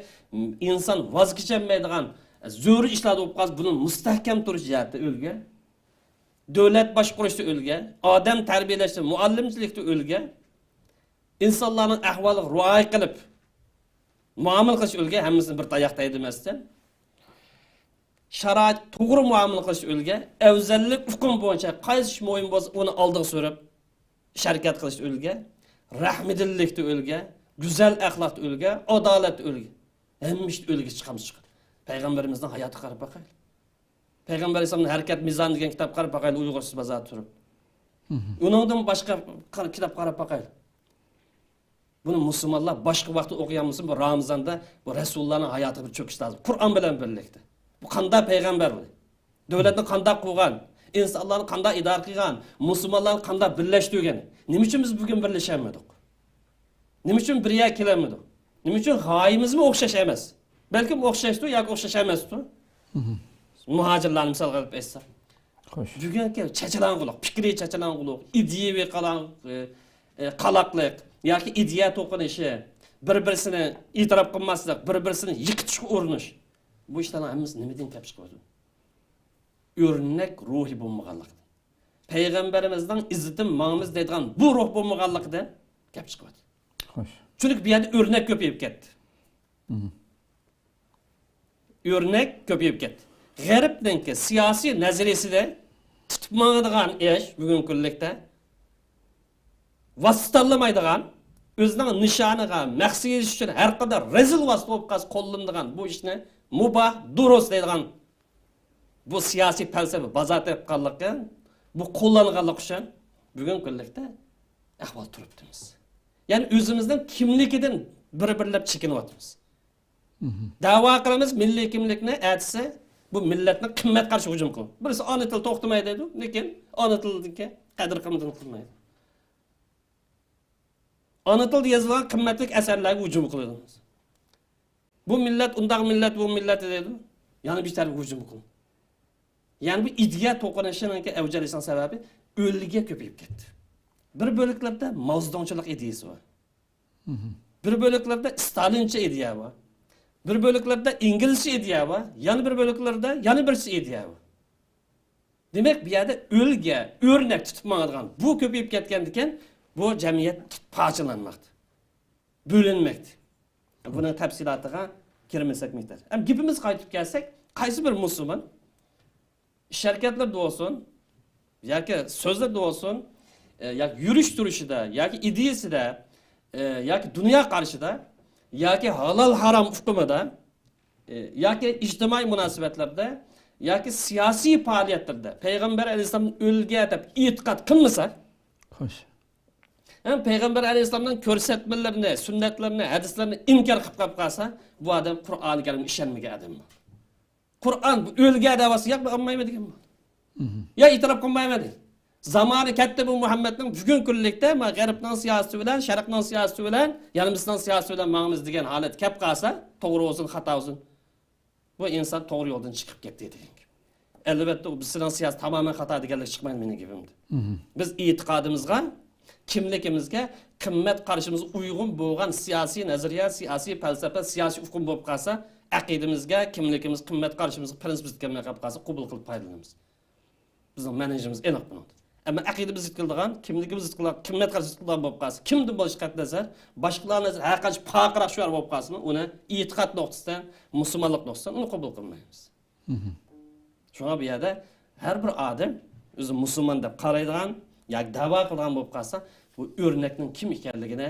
ئىنسان ۋاز كېچەلمەيدىغان، زۆرۈر ئىشلاردا بولۇپ قالسا، بۇنى مۇستەھكەم تۇرۇش جەھەتتە ئۈلگە، دۆلەت باشقۇرۇشتا ئۈلگە، ئادەم تەربىيەلەشتە، مۇئەللىمچىلىكتە ئۈلگە، ئىنسانلارنىڭ ئەھۋالىغا رىئايە قىلىپ مۇئامىلە قىلىش ئۈلگە، ھەممىسىنى بىر تاياقتا ھەيدىمەستىن، شارائىت توغرا مۇئامىلە قىلىش ئۈلگە، ئەۋزەللىك ئۇقۇم بويىچە قايسى ئىش مۇھىم بولسا، ئۇنى ئالدىغا سۈرۈپ، ئىش ھەرىكەت قىلىشتا ئۈلگە، رەھمىدىللىكتە ئۈلگە، گۈزەل ئەخلاقتا ئۈلگە، ئادالەتتە ئۈلگە. ھەممە ئىشتا ئۈلگە چىقىمىز چىقىدۇ. پەيغەمبىرىمىزنىڭ ھاياتىغا قاراپ باقايلى. پەيغەمبەر ئەلەيھىسسالامنىڭ ھەرىكەت مىزانى دېگەن كىتابقا قاراپ باقايلى، ئۇيغۇرسىز بازاردا تۇرۇپ. ئۇنىڭدىن باشقا قا-، كىتابقا قاراپ باقايلى. بۇنى مۇسۇلمانلار باشقا ۋاقىتتا ئوقۇيالمىسىمۇ، بۇ رامىزاندا بۇ رەسۇلۇللانىڭ ھاياتىغا بىر چۆكۈش لازىم. قۇرئان بىلەن بىرلىكتە. بۇ قانداق پەيغەمبەر بۇ؟ دۆلەتنى قانداق قۇرغان؟ ئىنسانلارنى قانداق ئىدارە قىلغان؟ مۇسۇلمانلارنى قانداق بىرلەشتۈرگەن؟ نېمە ئۈچۈن بىز بۈگۈن بىرلىشەلمىدۇق؟ نېمە ئۈچۈن بىر يەرگە كېلەلمىدۇق؟ نېمە ئۈچۈن غايىمىزمۇ ئوخشاش ئەمەس؟ بەلكىم ئوخشاشتۇ ياكى ئوخشاش ئەمەستۇ؟ مۇھاجىرلارنى مىسالغا ئېلىپ ئېيتساق. خوش. بۈگۈنكى چاچىلاڭغۇلۇق، پىكرىي چاچىلاڭغۇلۇق، ئىدىيەۋى قالاڭ-، ئە، ئە، قالاقلىق ياكى ئىدىيە توقۇنۇشى، بىر-بىرسىنى ئېتىراپ قىلماسلىق، بىر-بىرسىنى يىقىتىشقا ئۇرۇنۇش. بۇ ئىشلارنىڭ ھەممىسى نېمىدىن كەپ چىقىۋاتىدۇ؟ ئۆرنەك روھى بولمىغانلىقتىن. پەيغەمبىرىمىزنىڭ ئىززىتىدىن ماڭىمىز دەيدىغان بۇ روھ بولمىغانلىقىدىن كەپ چىقىۋاتىدۇ. خوش. چۈنكى بۇ يەردە ئۆرنەك كۆپىيىپ كەتتى. ئۆرنەك كۆپىيىپ كەتتى. غەربنىڭكى سىياسىي نەزەرىيىسىدە تۇتۇپ ماڭىدىغان ئىش بۈگۈنكى كۈنلۈكتە ۋاسىتە تاللىمايدىغان، ئۆزىنىڭ نىشانىغا، مەقسىتىگە يېتىش ئۈچۈن ھەر قانداق رەزىل ۋاسىتە بولۇپ قالسا قوللىنىدىغان بۇ ئىشنى مۇباھ، دۇرۇس دەيدىغان بۇ سىياسىي پەلسەپە بازار تېپىپ قالغانلىقى، بۇ قوللانغانلىقى ئۈچۈن بۈگۈنكى كۈنلۈكتە ئەھۋال تۇرۇپتىمىز. يەنى ئۆزىمىزنىڭ كىملىكىدىن بىر-بىرلەپ چېكىنىۋاتىمىز. دەۋا قىلىمىز مىللىي كىملىكنى، ئەتىسى بۇ مىللەتنىڭ قىممەت قارىشىغا ھۇجۇم قىلىمىز. بىرسى ئانا تىل توختىماي دەيدۇ، لېكىن ئانا تىلدىكى قەدىر قىممىتىنى قىلمايدۇ. ئانا تىلدا يېزىلغان قىممەتلىك ئەسەرلەرگە ھۇجۇم قىلىدۇ. بۇ مىللەت ئۇنداق مىللەت، بۇ مىللەت دەيدۇ. يەنە بىر تەرەپكە ھۇجۇم قىلىدۇ. يەنى بۇ ئىدىيە توقۇنۇشىنىڭكى ئەۋج ئېلىشىنىڭ سەۋەبى ئۆلگە كۆپىيىپ كەتتى. بىر بۆلەكلەردە ماۋزېدۇڭچىلىق ئىدىيەسى بار. بىر بۆلەكلەردە ستالىنچە ئىدىيە بار. بىر بۆلەكلەردە ئىنگلىزچە ئىدىيە بار. يەنە بىر بۆلەكلەردە يەنە بىرسى ئىدىيە بار. دېمەك، بۇ يەردە ئۈلگە، ئۆرنەك تۇتۇپ ماڭىدىغان بۇ كۆپىيىپ كەتكەندىكىن، بۇ جەمئىيەت پارچىلانماقتا، بۆلۈنمەكتە. بۇنىڭ تەپسىلاتىغا كىرمىسەك بىتەر. ئەمما گېپىمىزگە قايتىپ كەلسەك، قايسى بىر مۇسۇلمان ئىش ھەرىكەتلىرىدە بولسۇن، ياكى سۆزلىرىدە بولسۇن، ئە، ياكى يۈرۈش تۇرۇشىدا، ياكى ئىدىيىسىدە، ئە، ياكى دۇنيا قارىشىدا، ياكى ھالال ھارام ئۇقۇمىدا، ئە، ياكى ئىجتىمائىي مۇناسىۋەتلەردە، ياكى سىياسىي پائالىيەتلىرىدە پەيغەمبەر ئەلەيھىسسالامنى ئۆلگە دەپ ئېتىقاد قىلمىسا، خوش. ھەم پەيغەمبەر ئەلەيھىسسالامنىڭ كۆرسەتمىلىرىنى، سۈننەتلىرىنى، ھەدىسلىرىنى ئىنكار قىلىپ قېلىپ قالسا، بۇ ئادەم قۇرئانى كەرىمگە ئىشەنمىگەن ئادەم بۇ. قۇرئان بۇ ئۆلگەن دەۋاسى ياق، بۇ ئالمايمەن دېگەن بۇ. يا ئېتىراپ قىلمايمەن دېگەن. زامانى كەتتى بۇ مۇھەممەدنىڭ، بۈگۈنكى كۈنلۈكتە ما غەربنىڭ سىياسىتى بىلەن، شەرقنىڭ سىياسىتى بىلەن، يەنە بىزنىڭ سىياسىتى بىلەن ماڭىمىز دېگەن ھالەت كەپ قالسا، توغرا بولسۇن، خاتا بولسۇن، بۇ ئىنسان توغرا يولدىن چىقىپ كەتتى دېگەن گەپ. ئەلۋەتتە، ئۇ بىز سېنىڭ سىياسىتىڭ تامامەن خاتا دېگەنلىك چىقمايدۇ مېنىڭ گېپىمدە. بىز ئېتىقادىمىزغا، كىملىكىمىزگە، قىممەت قارىشىمىزغا ئۇيغۇن بولغان سىياسىي نەزەرىيە، سىياسىي پەلسەپە، سىياسىي ئۇقۇم بولۇپ قالسا، ئەقىدىمىزگە، كىملىكىمىز، قىممەت قارىشىمىزغا، پىرىنسىپىمىزگە كەلمەي قېلىپ قالسا، قوبۇل قىلىپ پايدىلىنىمىز. بىزنىڭ مەنھىجىمىز ئېنىق بۇنىڭدا. ئەمما ئەقىدىمىز زىت كېلىدىغان، كىملىكىمىز زىت كېلىدىغان، قىممەت قارىشىمىز زىت كېلىدىغان بولۇپ قالسا، كىمدىن بولۇشى قەتئىينەزەر، باشقىلارنىڭ نەزىرىدە ھەر قانچە پارقىراق شوئار بولۇپ قالسىمۇ، ئۇنى ئېتىقاد نۇقتىسىدىن، مۇسۇلمانلىق نۇقتىسىدىن ئۇنى قوبۇل قىلمايمىز. شۇڭا بۇ يەردە ھەر بىر ئادەم ئۆزى مۇسۇلمان دەپ قارايدىغان ياكى دەۋا قىلىدىغان بولۇپ قالسا، بۇ ئۆرنەكنىڭ كىم ئىكەنلىكىنى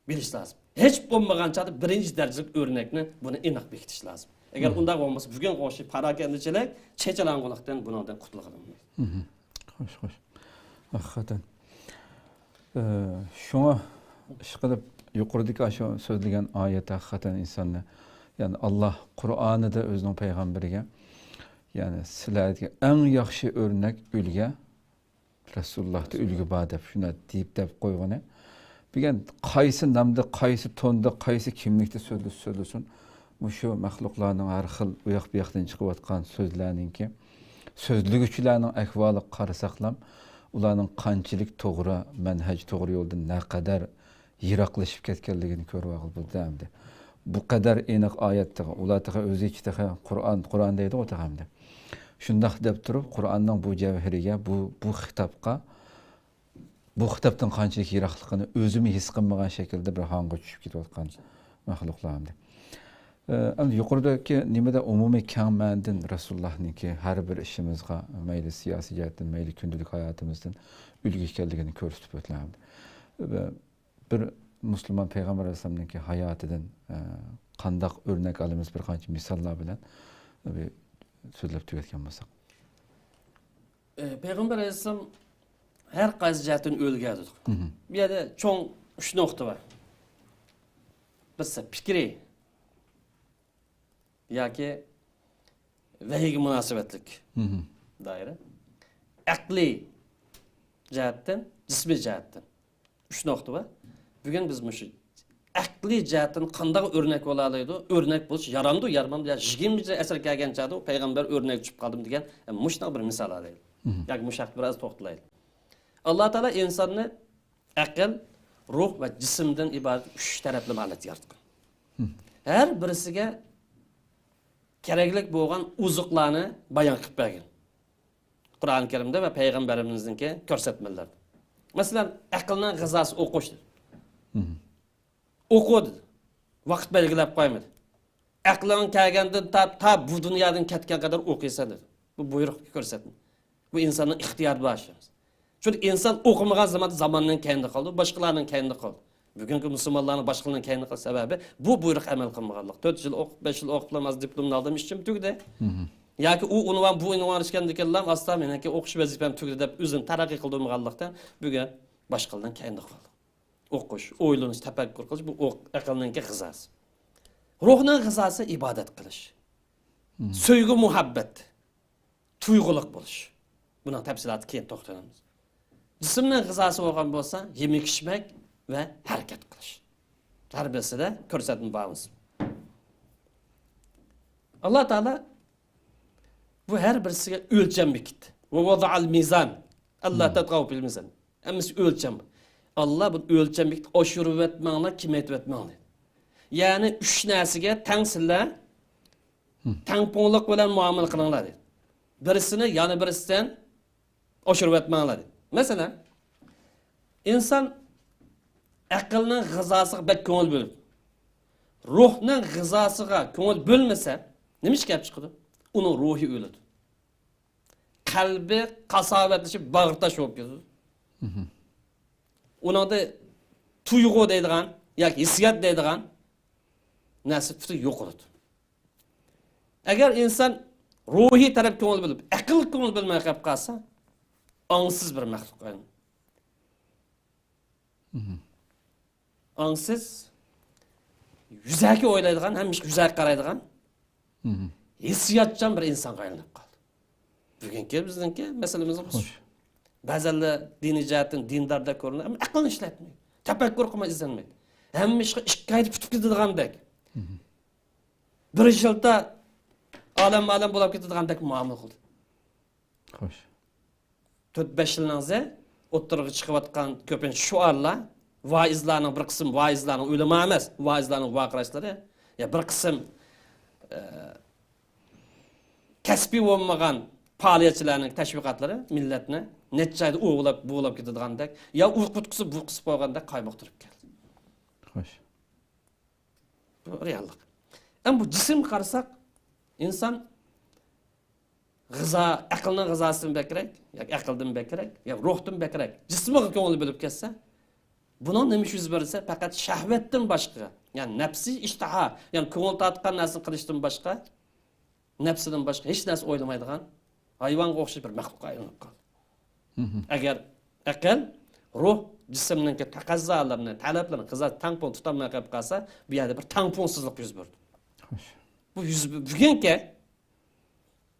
بىلىش لازىم. ھېچ بولمىغان چاغدا بىرىنچى دەرىجىلىك ئۆرنەكنى، بۇنى ئېنىق بېكىتىش لازىم. ئەگەر ئۇنداق بولمىسا، بۈگۈن ئوخشاش پاراكەندىچىلىك، چېچىلاڭغۇلۇقتىن بۇنىڭدىن قۇتۇلغىلى بولمايدۇ. خوش، خوش. ھەقىقەتەن. ئى، شۇڭا ئىشقىلىپ يۇقىرىدىكى ئاشۇ سۆزلىگەن ئايەت ھەقىقەتەن ئىنساننى، يەنى ئاللا قۇرئانىدا ئۆزىنىڭ پەيغەمبىرىگە، يەنى سىلەرگە ئەڭ ياخشى ئۆرنەك ئۈلگە رەسۇلۇللاھتا ئۈلگە بار دەپ شۇنداق دېيىپ دەپ قويغىنى. بۈگۈن قايسى نامدا، قايسى توندا، قايسى كىملىكتە سۆزلىسە سۆزلىسۇن، مۇشۇ مەخلۇقلارنىڭ ھەر خىل ئۇياق بۇياقتىن چىقىۋاتقان سۆزلەرنىڭكى، سۆزلىگۈچىلەرنىڭ ئەھۋالىغا قارىساقلام، ئۇلارنىڭ قانچىلىك توغرا مەنھەج، توغرا يولدىن نەقەدەر يىراقلىشىپ كەتكەنلىكىنى كۆرۈۋالغىلى بولىدۇ ئەمدى. بۇ قەدەر ئېنىق ئايەت تېخى، ئۇلار تېخى ئۆزىچە تېخى قۇرئان، قۇرئان دەيدىغۇ تېخى ئەمدى. شۇنداق دەپ تۇرۇپ، قۇرئاننىڭ بۇ جەۋھىرىگە، بۇ، بۇ خىتابقا، بۇ خىتابتىن قانچىلىك يىراقلىقىنى ئۆزىمۇ ھېس قىلمىغان شەكىلدە بىر ھاڭغا چۈشۈپ كېتىۋاتقان مەخلۇقلار ئەمدى. ئە، ئەمدى يۇقىرىدىكى نېمىدە ئومۇمىي كەڭ مەنىدىن رەسۇلۇللانىڭكى ھەر بىر ئىشىمىزغا، مەيلى سىياسىي جەھەتتىن، مەيلى كۈندىلىك ھاياتىمىزدىن ئۈلگە ئىكەنلىكىنى كۆرسىتىپ ئۆتۈلەمدى. بىر مۇسۇلمان پەيغەمبەر ئەلەيھىسسالامنىڭكى ھاياتىدىن، ئە، قانداق ئۆرنەك ئالىمىز؟ بىر قانچە مىساللار بىلەن بىر سۆزلەپ تۈگەتكەن بولساق. ئە، پەيغەمبەر ئەلەيھىسسالام ھەر قايسى جەھەتتىن ئۆلگەن دېدۇق. مھم. بۇ يەردە چوڭ ئۈچ نۇقتا بار. بىرسى پىكرىي، ياكى ۋەھىيگە مۇناسىۋەتلىك مھم. دائىرە. ئەقلىي جەھەتتىن، جىسمىي جەھەتتىن. ئۈچ نۇقتا بار. بۈگۈن بىز مۇشۇ ئەقلىي جەھەتتىن قانداق ئۆرنەك بولالايدۇ؟ ئۆرنەك بولۇش يارامدۇ، يارىمامدۇ؟ يا يىگىرمىنچى ئەسىرگە كەلگەن چاغدا پەيغەمبەر ئۆرنەك چۈشۈپ قالدىم دېگەن، مۇشۇنداق بىر مىسال ئالايلى. مھم. ياكى مۇشۇ ھەقتە بىر ئاز توختىلايلى. ئاللا تائالا ئىنساننى ئەقىل، روھ ۋە جىسىمدىن ئىبارەت ئۈچ تەرەپلىمە ھالەتتە ياراتقان. مھم. ھەر بىرسىگە كېرەكلىك بولغان ئوزۇقلارنى بايان قىلىپ بەرگەن. قۇرئان كەرىمدە ۋە پەيغەمبىرىمىزنىڭكى كۆرسەتمىلىرىدە. مەسىلەن، ئەقىلنىڭ غىزاسى ئوقۇش دېدى. مھم. ئوقۇ دېدى. ۋاقىت بەلگىلەپ قويمىدى. ئەقلىڭ كەلگەندىن تارتىپ تا بۇ دۇنيادىن كەتكەن قەدەر ئوقۇيسەن دېدى. بۇ بۇيرۇق كۆرسەتمە. بۇ ئىنساننىڭ ئىختىيارىدا بار ئىشى. چۈنكى ئىنسان ئوقۇمىغان زاماندا زاماننىڭ كەينىدە قالىدۇ، باشقىلارنىڭ كەينىدە قالىدۇ. بۈگۈنكى مۇسۇلمانلارنىڭ باشقىلارنىڭ كەينىدە قېلىش سەۋەبى بۇ بۇيرۇق ئەمەل قىلمىغانلىق. تۆت يىل ئوقۇپ، بەش يىل ئوقۇپلا ھازىر دىپلومنى ئالدىم، ئىشىم تۈگىدى. مھم. ياكى ئۇ ئۇنۋان، بۇ ئۇنۋان ئىشكەندىكىنلا ئاستا مېنىڭكى ئوقۇش ۋەزىپەم تۈگىدى دەپ ئۆزىنى تەرەققىي قىلدۇرمىغانلىقتىن بۈگۈن باشقىلارنىڭ كەينىدە قالدى. ئوقۇش، ئويلىنىش، تەپەككۇر قىلىش، بۇ ئوق-، ئەقىلنىڭكى غىزاسى. روھنىڭ غىزاسى ئىبادەت قىلىش. مھم. سۆيگۈ، مۇھەببەت، تۇيغۇلۇق بولۇش. بۇنىڭ تەپسىلاتى كېيىن توختىلىمىز. جىسىمنىڭ غىزاسى بولغان بولسا، يېمەك-ئىچمەك ۋە ھەرىكەت قىلىش. ھەر بىرسىدە كۆرسەتمە بار بولسا. ئاللا تائالا بۇ ھەر بىرسىگە ئۆلچەم بېكىتتى. ۋە ۋەزەئەل مىزان. ئەللا مم. تەتغەۋ فىل مىزان. ھەممىسى ئۆلچەم. ئاللا بۇ ئۆلچەم بېكىتىپ، ئاشۇرۇۋەتمەڭلار، كېمەيتىۋەتمەڭلار دېدى. يەنى ئۈچ نەرسىگە تەڭسىلەر، مم. تەڭپۇڭلۇق بىلەن مۇئامىلە قىلىڭلار دېدى. بىرسىنى يەنە بىرسىدىن ئاشۇرۇۋەتمەڭلار دېدى. مەسىلەن، ئىنسان ئەقىلنىڭ غىزاسىغا بەك كۆڭۈل بۆلۈپ، روھنىڭ غىزاسىغا كۆڭۈل بۆلمىسە، نېمە ئىش كېلىپ چىقىدۇ؟ ئۇنىڭ روھى ئۆلىدۇ. قەلبى قاساۋەتلىشىپ، باغرى تاش بولۇپ كېتىدۇ. مهم. ئۇنىڭدا تۇيغۇ دەيدىغان ياكى ھېسسىيات دەيدىغان نەرسە پۈتۈن يوقىلىدۇ. ئەگەر ئىنسان روھىي تەرەپ كۆڭۈل بۆلۈپ، ئەقىل كۆڭۈل بۆلمەي قېلىپ قالسا، ئاڭسىز بىر مەخلۇق ئايلىنىدۇ. مهم. ئاڭسىز، يۈزەكى ئويلايدىغان، ھەممە ئىشقا يۈزەكى قارايدىغان، مهم. ھېسسىياتچان بىر ئىنسانغا ئايلىنىپ قالدى. بۈگۈنكى بىزنىڭكى مەسىلىمىز بۇ. خوش. بەزەنلەر دىنىي جەھەتتىن دىنداردەك كۆرۈنىدۇ، ئەمما ئەقلىنى ئىشلەتمەيدۇ. تەپەككۇر قىلماي، ئىزدەنمەيدۇ. ھەممە ئىشقا ئىككى ئايدا پۈتۈپ كېتىدىغاندەك. مهم. بىر يىلدا ئالەم-ئالەم بولاپ كېتىدىغاندەك مۇئامىلە قىلدى. خوش. تۆت بەش يىلنىڭ ئىزى ئوتتۇرىغا چىقىۋاتقان كۆپىنچە شوئارلار، ۋائىزلارنىڭ، بىر قىسىم ۋائىزلارنىڭ، ئۆلىمائەمەس، ۋائىزلارنىڭ ۋارقىراشلىرى، يا بىر قىسىم، ئە، كەسپىي بولمىغان پائالىيەتچىلەرنىڭ تەشۋىقاتلىرى مىللەتنى نەچچە ئايدا ئۇۋىلاپ، بۇۋىلاپ كېتىدىغاندەك، يا ئۇ قۇتقۇسى، بۇ قۇسۇپ قويغاندەك قايمۇقتۇرۇپ كەلدى. خوش. بۇ رېئاللىق. ئەمما بۇ جىسىمگە قارىساق، ئىنسان غىزا، ئەقىلنىڭ غىزاسىدىن بەكرەك، ياكى ئەقىلدىن بەكرەك، ياكى روھتىن بەكرەك جىسمىغا كۆڭۈل بۆلۈپ كەتسە، بۇنىڭ نېمە ئۈچۈن يۈز بېرىلسە، پەقەت شەھۋەتتىن باشقا، يەنى نەپسىي ئىشتىھا، يەنى كۆڭۈل تارتقان نەرسىنى قىلىشتىن باشقا، نەپسىدىن باشقا ھېچ نەرسە ئويلىمايدىغان ھايۋانغا ئوخشاش بىر مەخلۇققا ئايلىنىپ قالدى. مهم. ئەگەر ئەقىل، روھ، جىسىمنىڭكى تەقەززالىرىنى، تەلەپلىرىنى غىزا تەڭپۇڭ تۇتالماي قېلىپ قالسا، بۇ يەردە بىر تەڭپۇڭسىزلىق يۈز بېرىدۇ. خوش. بۇ يۈز، بۈگۈنكى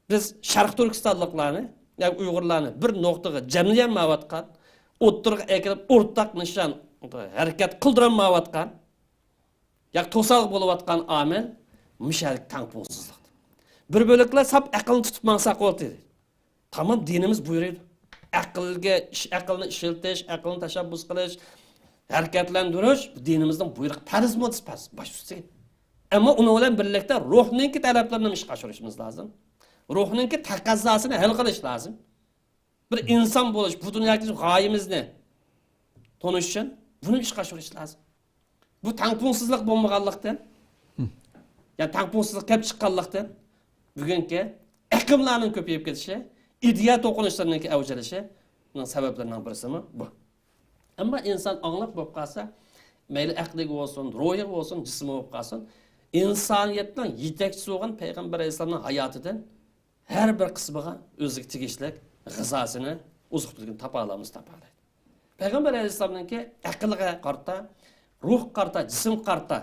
بىز شەرقىي تۈركىستانلىقلارنى، ياكى ئۇيغۇرلارنى بىر نۇقتىغا جەملىيەلمەيۋاتقان، ئوتتۇرىغا ئەكىلىپ ئورتاق نىشان، ھەرىكەت قىلدۇرالمايۋاتقان، ياكى توسالغۇ بولۇۋاتقان ئامىل مۇشۇ يەردىكى تەڭپۇڭسىزلىق. بىر بۆلەكلەر ساپ ئەقىلنى تۇتۇپ ماڭساق بولدى. تامام دىنىمىز بۇيرۇيدۇ. ئەقىلگە ئىش-، ئەقىلنى ئىشلىتىش، ئەقىلنى تەشەببۇس قىلىش، ھەرىكەتلەندۈرۈش بۇ دىنىمىزنىڭ بۇيرۇقى، پەرز مۇددىسى، پەرز، باش ئۈستى. ئەمما ئۇنىڭ بىلەن بىرلىكتە روھنىڭكى تەلەپلىرىنى ئىشقا ئاشۇرۇشىمىز لازىم. روھنىڭكى تەقەززاسىنى ھەل قىلىش لازىم. بىر ئىنسان بولۇش، بۇ دۇنيادىكى غايىمىزنى تونۇش ئۈچۈن بۇنى ئىشقا ئاشۇرۇش لازىم. بۇ تەڭپۇڭسىزلىق بولمىغانلىقتىن، يا تەڭپۇڭسىزلىق كەپ چىققانلىقتىن، بۈگۈنكى ئېقىملارنىڭ كۆپىيىپ كېتىشى، ئىدىيە توقۇنۇشلىرىنىڭكى ئەۋج ئېلىشىنىڭ سەۋەبلىرىنىڭ بىرسىمۇ بۇ. ئەمما ئىنسان ئاڭلىق بولۇپ قالسا، مەيلى ئەقلىگە بولسۇن، روھىغا بولسۇن، جىسمىغا بولۇپ قالسۇن، ئىنسانىيەتنىڭ يېتەكچىسى بولغان پەيغەمبەر ئەلەيھىسسالامنىڭ ھاياتىدىن ھەر بىر قىسمىغا ئۆزىگە تېگىشلىك غىزاسىنى، ئوزۇق-تۈلۈكىنى تاپالايمىز، تاپالايدۇ. پەيغەمبەر ئەلەيھىسسالامنىڭكى ئەقىلگە قارىتا، روھقا قارىتا، جىسىمغا قارىتا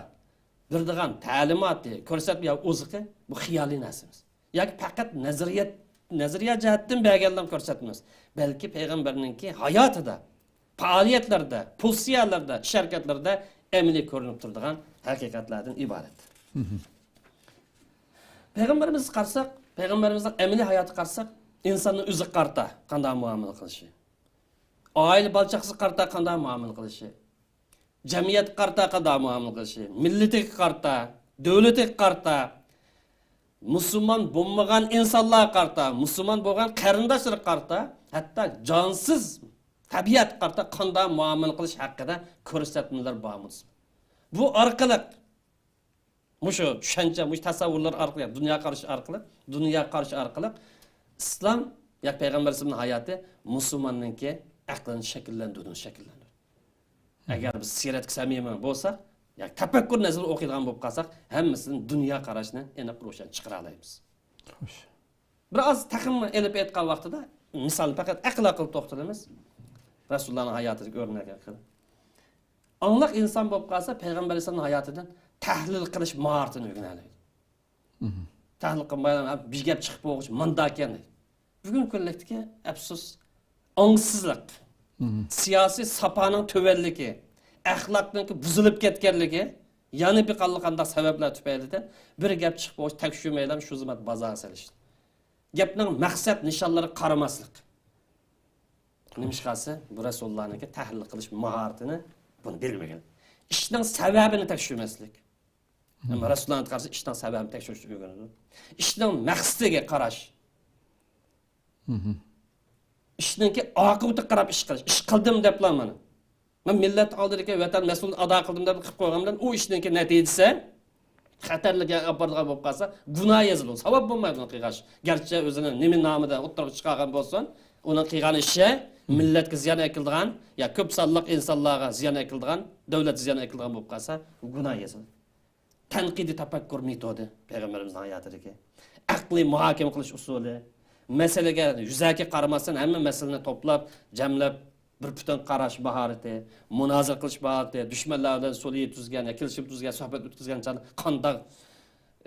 بېرىدىغان تەلىماتى، كۆرسەتمە يا ئوزۇقى، بۇ خىيالىي نەرسە ئەمەس. ياكى پەقەت نەزەرىيە، نەزەرىيە جەھەتتىن بەرگەنلا كۆرسەتمە ئەمەس. بەلكى پەيغەمبەرنىڭكى ھاياتىدا، پائالىيەتلىرىدە، پوزىتسىيەلىرىدە، ئىش ھەرىكەتلىرىدە ئەمەلىي كۆرۈنۈپ تۇرىدىغان ھەقىقەتلەردىن ئىبارەت. پەيغەمبىرىمىزگە قارىساق، پەيغەمبىرىمىزنىڭ ئەمەلىي ھاياتىغا قارىساق، ئىنساننىڭ ئۆزىگە قارىتا قانداق مۇئامىلە قىلىشى، ئائىلە بالا-چاقىسىغا قارىتا قانداق مۇئامىلە قىلىشى، جەمئىيەتكە قارىتا قانداق مۇئامىلە قىلىشى، مىللىتىگە قارىتا، دۆلىتىگە قارىتا، مۇسۇلمان بولمىغان ئىنسانلارغا قارىتا، مۇسۇلمان بولغان قېرىنداشلىرىغا قارىتا، ھەتتا جانسىز تەبىئەتكە قارىتا قانداق مۇئامىلە قىلىش ھەققىدە كۆرسەتمىلەر بارمۇ دېسە. بۇ ئارقىلىق، مۇشۇ چۈشەنچە، مۇشۇ تەسەۋۋۇرلار ئارقىلىق، دۇنيا قارىشى ئارقىلىق، دۇنيا قارىشى ئارقىلىق ئىسلام ياكى پەيغەمبەر ئەلەيھىسسالامنىڭ ھاياتى مۇسۇلماننىڭكى ئەقلىنى شەكىللەندۈردى، شەكىللەندۈردى. ئەگەر بىز سىرەتكە سەمىمىي بولساق، ياكى تەپەككۇر نەزىرىدە ئوقۇيدىغان بولۇپ قالساق، ھەممىسىدىن دۇنيا قاراشنى ئېنىق روشەن چىقىرالايمىز. خوش. بىر ئاز تېخىمۇ ئېلىپ ئېيتقان ۋاقتىدا، مىسالنى پەقەت ئەقىل ئارقىلىق توختىلىمىز. رەسۇلۇللانىڭ ھاياتىدىكى ئۆرنەك ھەققىدە. ئاڭلىق ئىنسان بولۇپ قالسا، پەيغەمبەر ئەلەيھىسسالامنىڭ ھاياتىدىن تەھلىل قىلىش ماھارىتىنى ئۆگىنەلەيدۇ. تەھلىل قىلمايلا، بىر گەپ چىقىپ بولغۇچە مانداكەن دەيدۇ. بۈگۈنكى كۈنلۈكتىكى ئەپسۇس، ئاڭسىزلىق، سىياسىي ساپانىڭ تۆۋەنلىكى، ئەخلاقنىڭكى بۇزۇلۇپ كەتكەنلىكى، يەنە بىر قانداق سەۋەبلەر تۈپەيلىدىن بىر گەپ چىقىپ بولغۇچە تەكشۈرمەيلا شۇ زاماندا بازارغا سېلىش. گەپنىڭ مەقسەت نىشانلىرىغا قارىماسلىق. نېمىشقا دېسە، بۇ رەسۇلۇللانىڭكى تەھلىل قىلىش ماھارىتىنى بۇنى بىلمىگەن. ئىشنىڭ سەۋەبىنى تەكشۈرمەسلىك. ئەمما رەسۇلۇللانى قارىسا، ئىشنىڭ سەۋەبىنى تەكشۈرۈشنى ئۆگىنىدۇ. ئىشنىڭ مەقسىتىگە قاراش. ئىشنىڭكى ئاقىۋىتىگە قاراپ ئىش قىلىش. ئىش قىلدىم دەپلا مانا. مەن مىللەت ئالدىدىكى ۋەتەن مەسئۇلىيىتىنى ئادا قىلدىم دەپ قىلىپ قويغان بىلەن ئۇ ئىشنىڭكى نەتىجىسى خەتەرلىككە ئاپارىدىغان بولۇپ قالسا، گۇناھ يېزىلىدۇ. ساۋاب بولمايدۇ ئۇنى قىلغاچ. گەرچە ئۆزىنىڭ نېمە نامىدا ئوتتۇرىغا چىقارغان بولسۇن، ئۇنىڭ قىلغان ئىشى مىللەتكە زىيان ئەكېلىدىغان يا كۆپ سانلىق ئىنسانلارغا زىيان ئەكېلىدىغان، دۆلەتكە زىيان ئەكېلىدىغان بولۇپ قالسا، گۇناھ يېزىلىدۇ. تەنقىدىي تەپەككۇر مېتودى، پەيغەمبىرىمىزنىڭ ھاياتىدىكى ئەقلىي مۇھاكىمە قىلىش ئۇسۇلى، مەسىلىگە يۈزەكى قارىماستىن، ھەممە مەسىلىنى توپلاپ، جەملەپ، بىر پۈتۈن قاراش ماھارىتى، مۇنازىرە قىلىش ماھارىتى، دۈشمەنلەر بىلەن سۇلھى تۈزگەن يا كېلىشىم تۈزگەن، سۆھبەت ئۆتكۈزگەن چاغدا قانداق،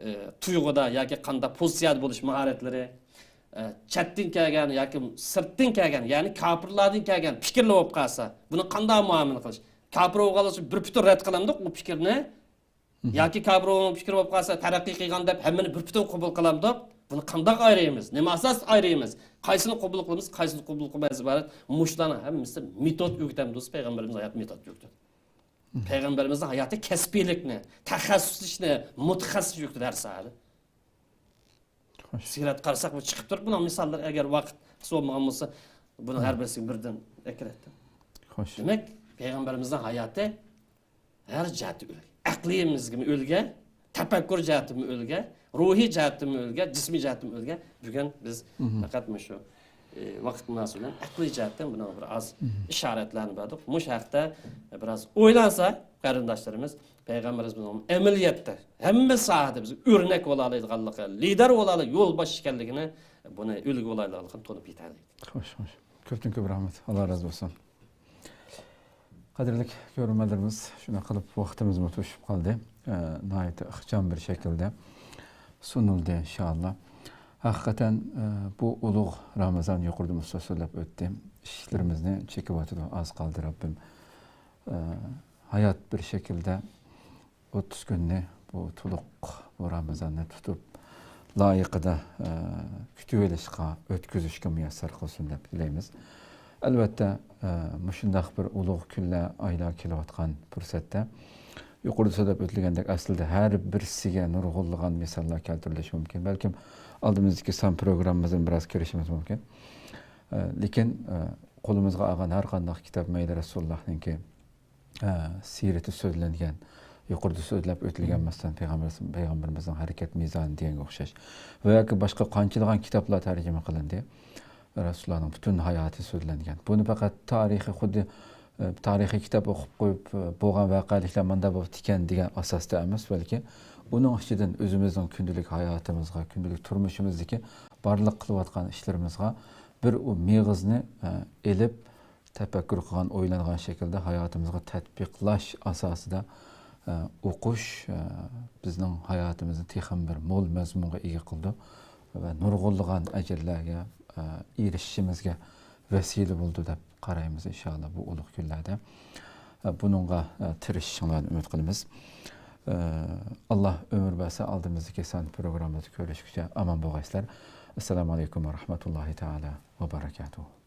ئە، تۇيغۇدا ياكى قانداق پوزىتسىيەدە بولۇش ماھارەتلىرى، ئە، چەتتىن كەلگەن ياكى سىرتتىن كەلگەن، يەنى كاپىرلاردىن كەلگەن پىكىرلەر بولۇپ قالسا، بۇنى قانداق مۇئامىلە قىلىش؟ كاپىر بولغانلار ئۈچۈن بىر پۈتۈن رەت قىلامدۇق ئۇ پىكىرنى؟ ياكى كاپىر بولغان پىكىر بولۇپ قالسا، تەرەققىي قىلغان دەپ ھەممىنى بىر پۈتۈن قوبۇل قىلامدۇق؟ بۇنى قانداق ئايرىيمىز؟ نېمە ئاساستا ئايرىيمىز؟ قايسىنى قوبۇل قىلىمىز، قايسىنى قوبۇل قىلمايمىز ئىبارەت. مۇشۇلارنىڭ ھەممىسى مېتود ئۆگىتەمدۇ پەيغەمبىرىمىزنىڭ ھايات مېتودى ئۆگىتىدۇ. پەيغەمبىرىمىزنىڭ ھاياتى كەسپىيلىكنى، تەخەسسۇسلىشنى، مۇتەخەسسىس ئۆگىتىدۇ ھەر ساھەدە. خوش. سىرەت قارىساق، بۇ چىقىپ تۇرۇپ، بۇنىڭ مىساللىرى ئەگەر ۋاقىت بولمىغان بولسا، بۇنىڭ ھەر بىرسىگە بىردىن ئەكىرەتتىم. خوش. دېمەك، پەيغەمبىرىمىزنىڭ ھاياتى ھەر جەھەتتە ئۈلگە. ئەقلىيىمىزگىمۇ ئۈلگە، تەپەككۇر جەھەتتىمۇ ئۈلگە، روھىي جەھەتتىمۇ ئۈلگە، جىسمىي جەھەتتىمۇ ئۈلگە. بۈگۈن بىز پەقەت مۇشۇ، ئى، ۋاقىت مۇناسىۋىتى بىلەن ئەقلىي جەھەتتىن بۇنىڭغا بىر ئاز ئىشارەتلەرنى بەردۇق. مۇشۇ ھەقتە بىراز ئويلانسا، قېرىنداشلىرىمىز، پەيغەمبىرىمىز بۇنىڭ ئەمەلىيەتتە ھەممە ساھەدە بىز ئۆرنەك بولالايدىغانلىقى، لىدەر بولالاي، يولباش ئىكەنلىكىنى، بۇنى ئۈلگە بولالايدىغانلىقىنى تونۇپ يېتەلەيدۇ. خوش، خوش. كۆپتىن كۆپ رەھمەت. ئاللا رازى بولسۇن. قەدىرلىك كۆرۈرمەنلىرىمىز، شۇنداق قىلىپ ۋاقتىمىزمۇ توشۇپ قالدى. ئە، ناھايىتى ئىخچام بىر شەكىلدە سۇنۇلدى، ئىنشائاللا. ھەقىقەتەن، ئە، بۇ ئۇلۇغ رامىزان يۇقىرىدا مۇستا سۆزلەپ ئۆتتى. ئىشىكلىرىمىزنى چېكىۋاتىدۇ، ئاز قالدى، رەببىم. ئە، ھايات بىر شەكىلدە ئوتتۇز كۈننى بۇ تولۇق بۇ رامىزاننى تۇتۇپ، لايىقىدا، ئە، كۈتۈۋېلىشقا، ئۆتكۈزۈشكە مۇيەسسەر قىلسۇن دەپ تىلەيمىز. ئەلۋەتتە، ئە، مۇشۇنداق بىر ئۇلۇغ كۈنلەر، ئايلار كېلىۋاتقان پۇرسەتتە يۇقىرىدا سۆزلەپ ئۆتۈلگەندەك، ئەسلىدە ھەر بىرسىگە نۇرغۇنلىغان مىساللار كەلتۈرۈلۈشى مۇمكىن. بەلكىم ئالدىمىزدىكى سان پروگراممىمىزدىن بىراز كۆرۈشىمىز مۇمكىن. ئە، لېكىن، ئە، قولىمىزغا ئالغان ھەر قانداق كىتاب مەيلى رەسۇلۇللاھنىڭكى، ئە، سىيرىتى سۆزلەنگەن، يۇقىرىدا سۆزلەپ ئۆتۈلگەن، مەسىلەن، پەيغەمبىرىمىز-، پەيغەمبىرىمىزنىڭ ھەرىكەت مىزانى دېگەنگە ئوخشاش ۋە ياكى باشقا قانچىلىغان كىتابلار تەرجىمە قىلىندى. رەسۇلۇللانىڭ پۈتۈن ھاياتى سۆزلەنگەن. بۇنى پەقەت تارىخىي، خۇددى، ئە، تارىخىي كىتاب ئوقۇپ قويۇپ، ئە، بولغان ۋەقەلىكلەر مۇنداق بوپتىكەن دېگەن ئاساستا ئەمەس، بەلكى ئۇنىڭ ئىچىدىن ئۆزىمىزنىڭ كۈندىلىك ھاياتىمىزغا، كۈندىلىك تۇرمۇشىمىزدىكى بارلىق قىلىۋاتقان ئىشلىرىمىزغا بىر ئۇ مېغىزنى، ئە، ئېلىپ، تەپەككۇر قىلغان، ئويلانغان شەكىلدە ھاياتىمىزغا تەتبىقلاش ئاساسىدا، ئە، ئوقۇش، ئە، بىزنىڭ ھاياتىمىزنى تېخىمۇ بىر مول مەزمۇنغا ئىگە قىلىدۇ ۋە نۇرغۇنلىغان ئەجىرلەرگە، ئە، ئېرىشىشىمىزگە ۋەسىلە بولىدۇ دەپ قارايمىز، ئىنشائاللا، بۇ ئۇلۇغ كۈنلەردە. ئە، بۇنىڭغا، ئە، تىرىشىشىڭلارنى ئۈمىد قىلىمىز. ئە، ئاللا ئۆمۈر بەرسە، ئالدىمىزدىكى سان پروگراممىمىزدا كۆرۈشكىچە ئامان بولغايسىلەر. ئەسسالامۇ ئەلەيكۇم ۋە رەھمەتۇللاھى تائالا ۋە بەرەكاتۇھۇ.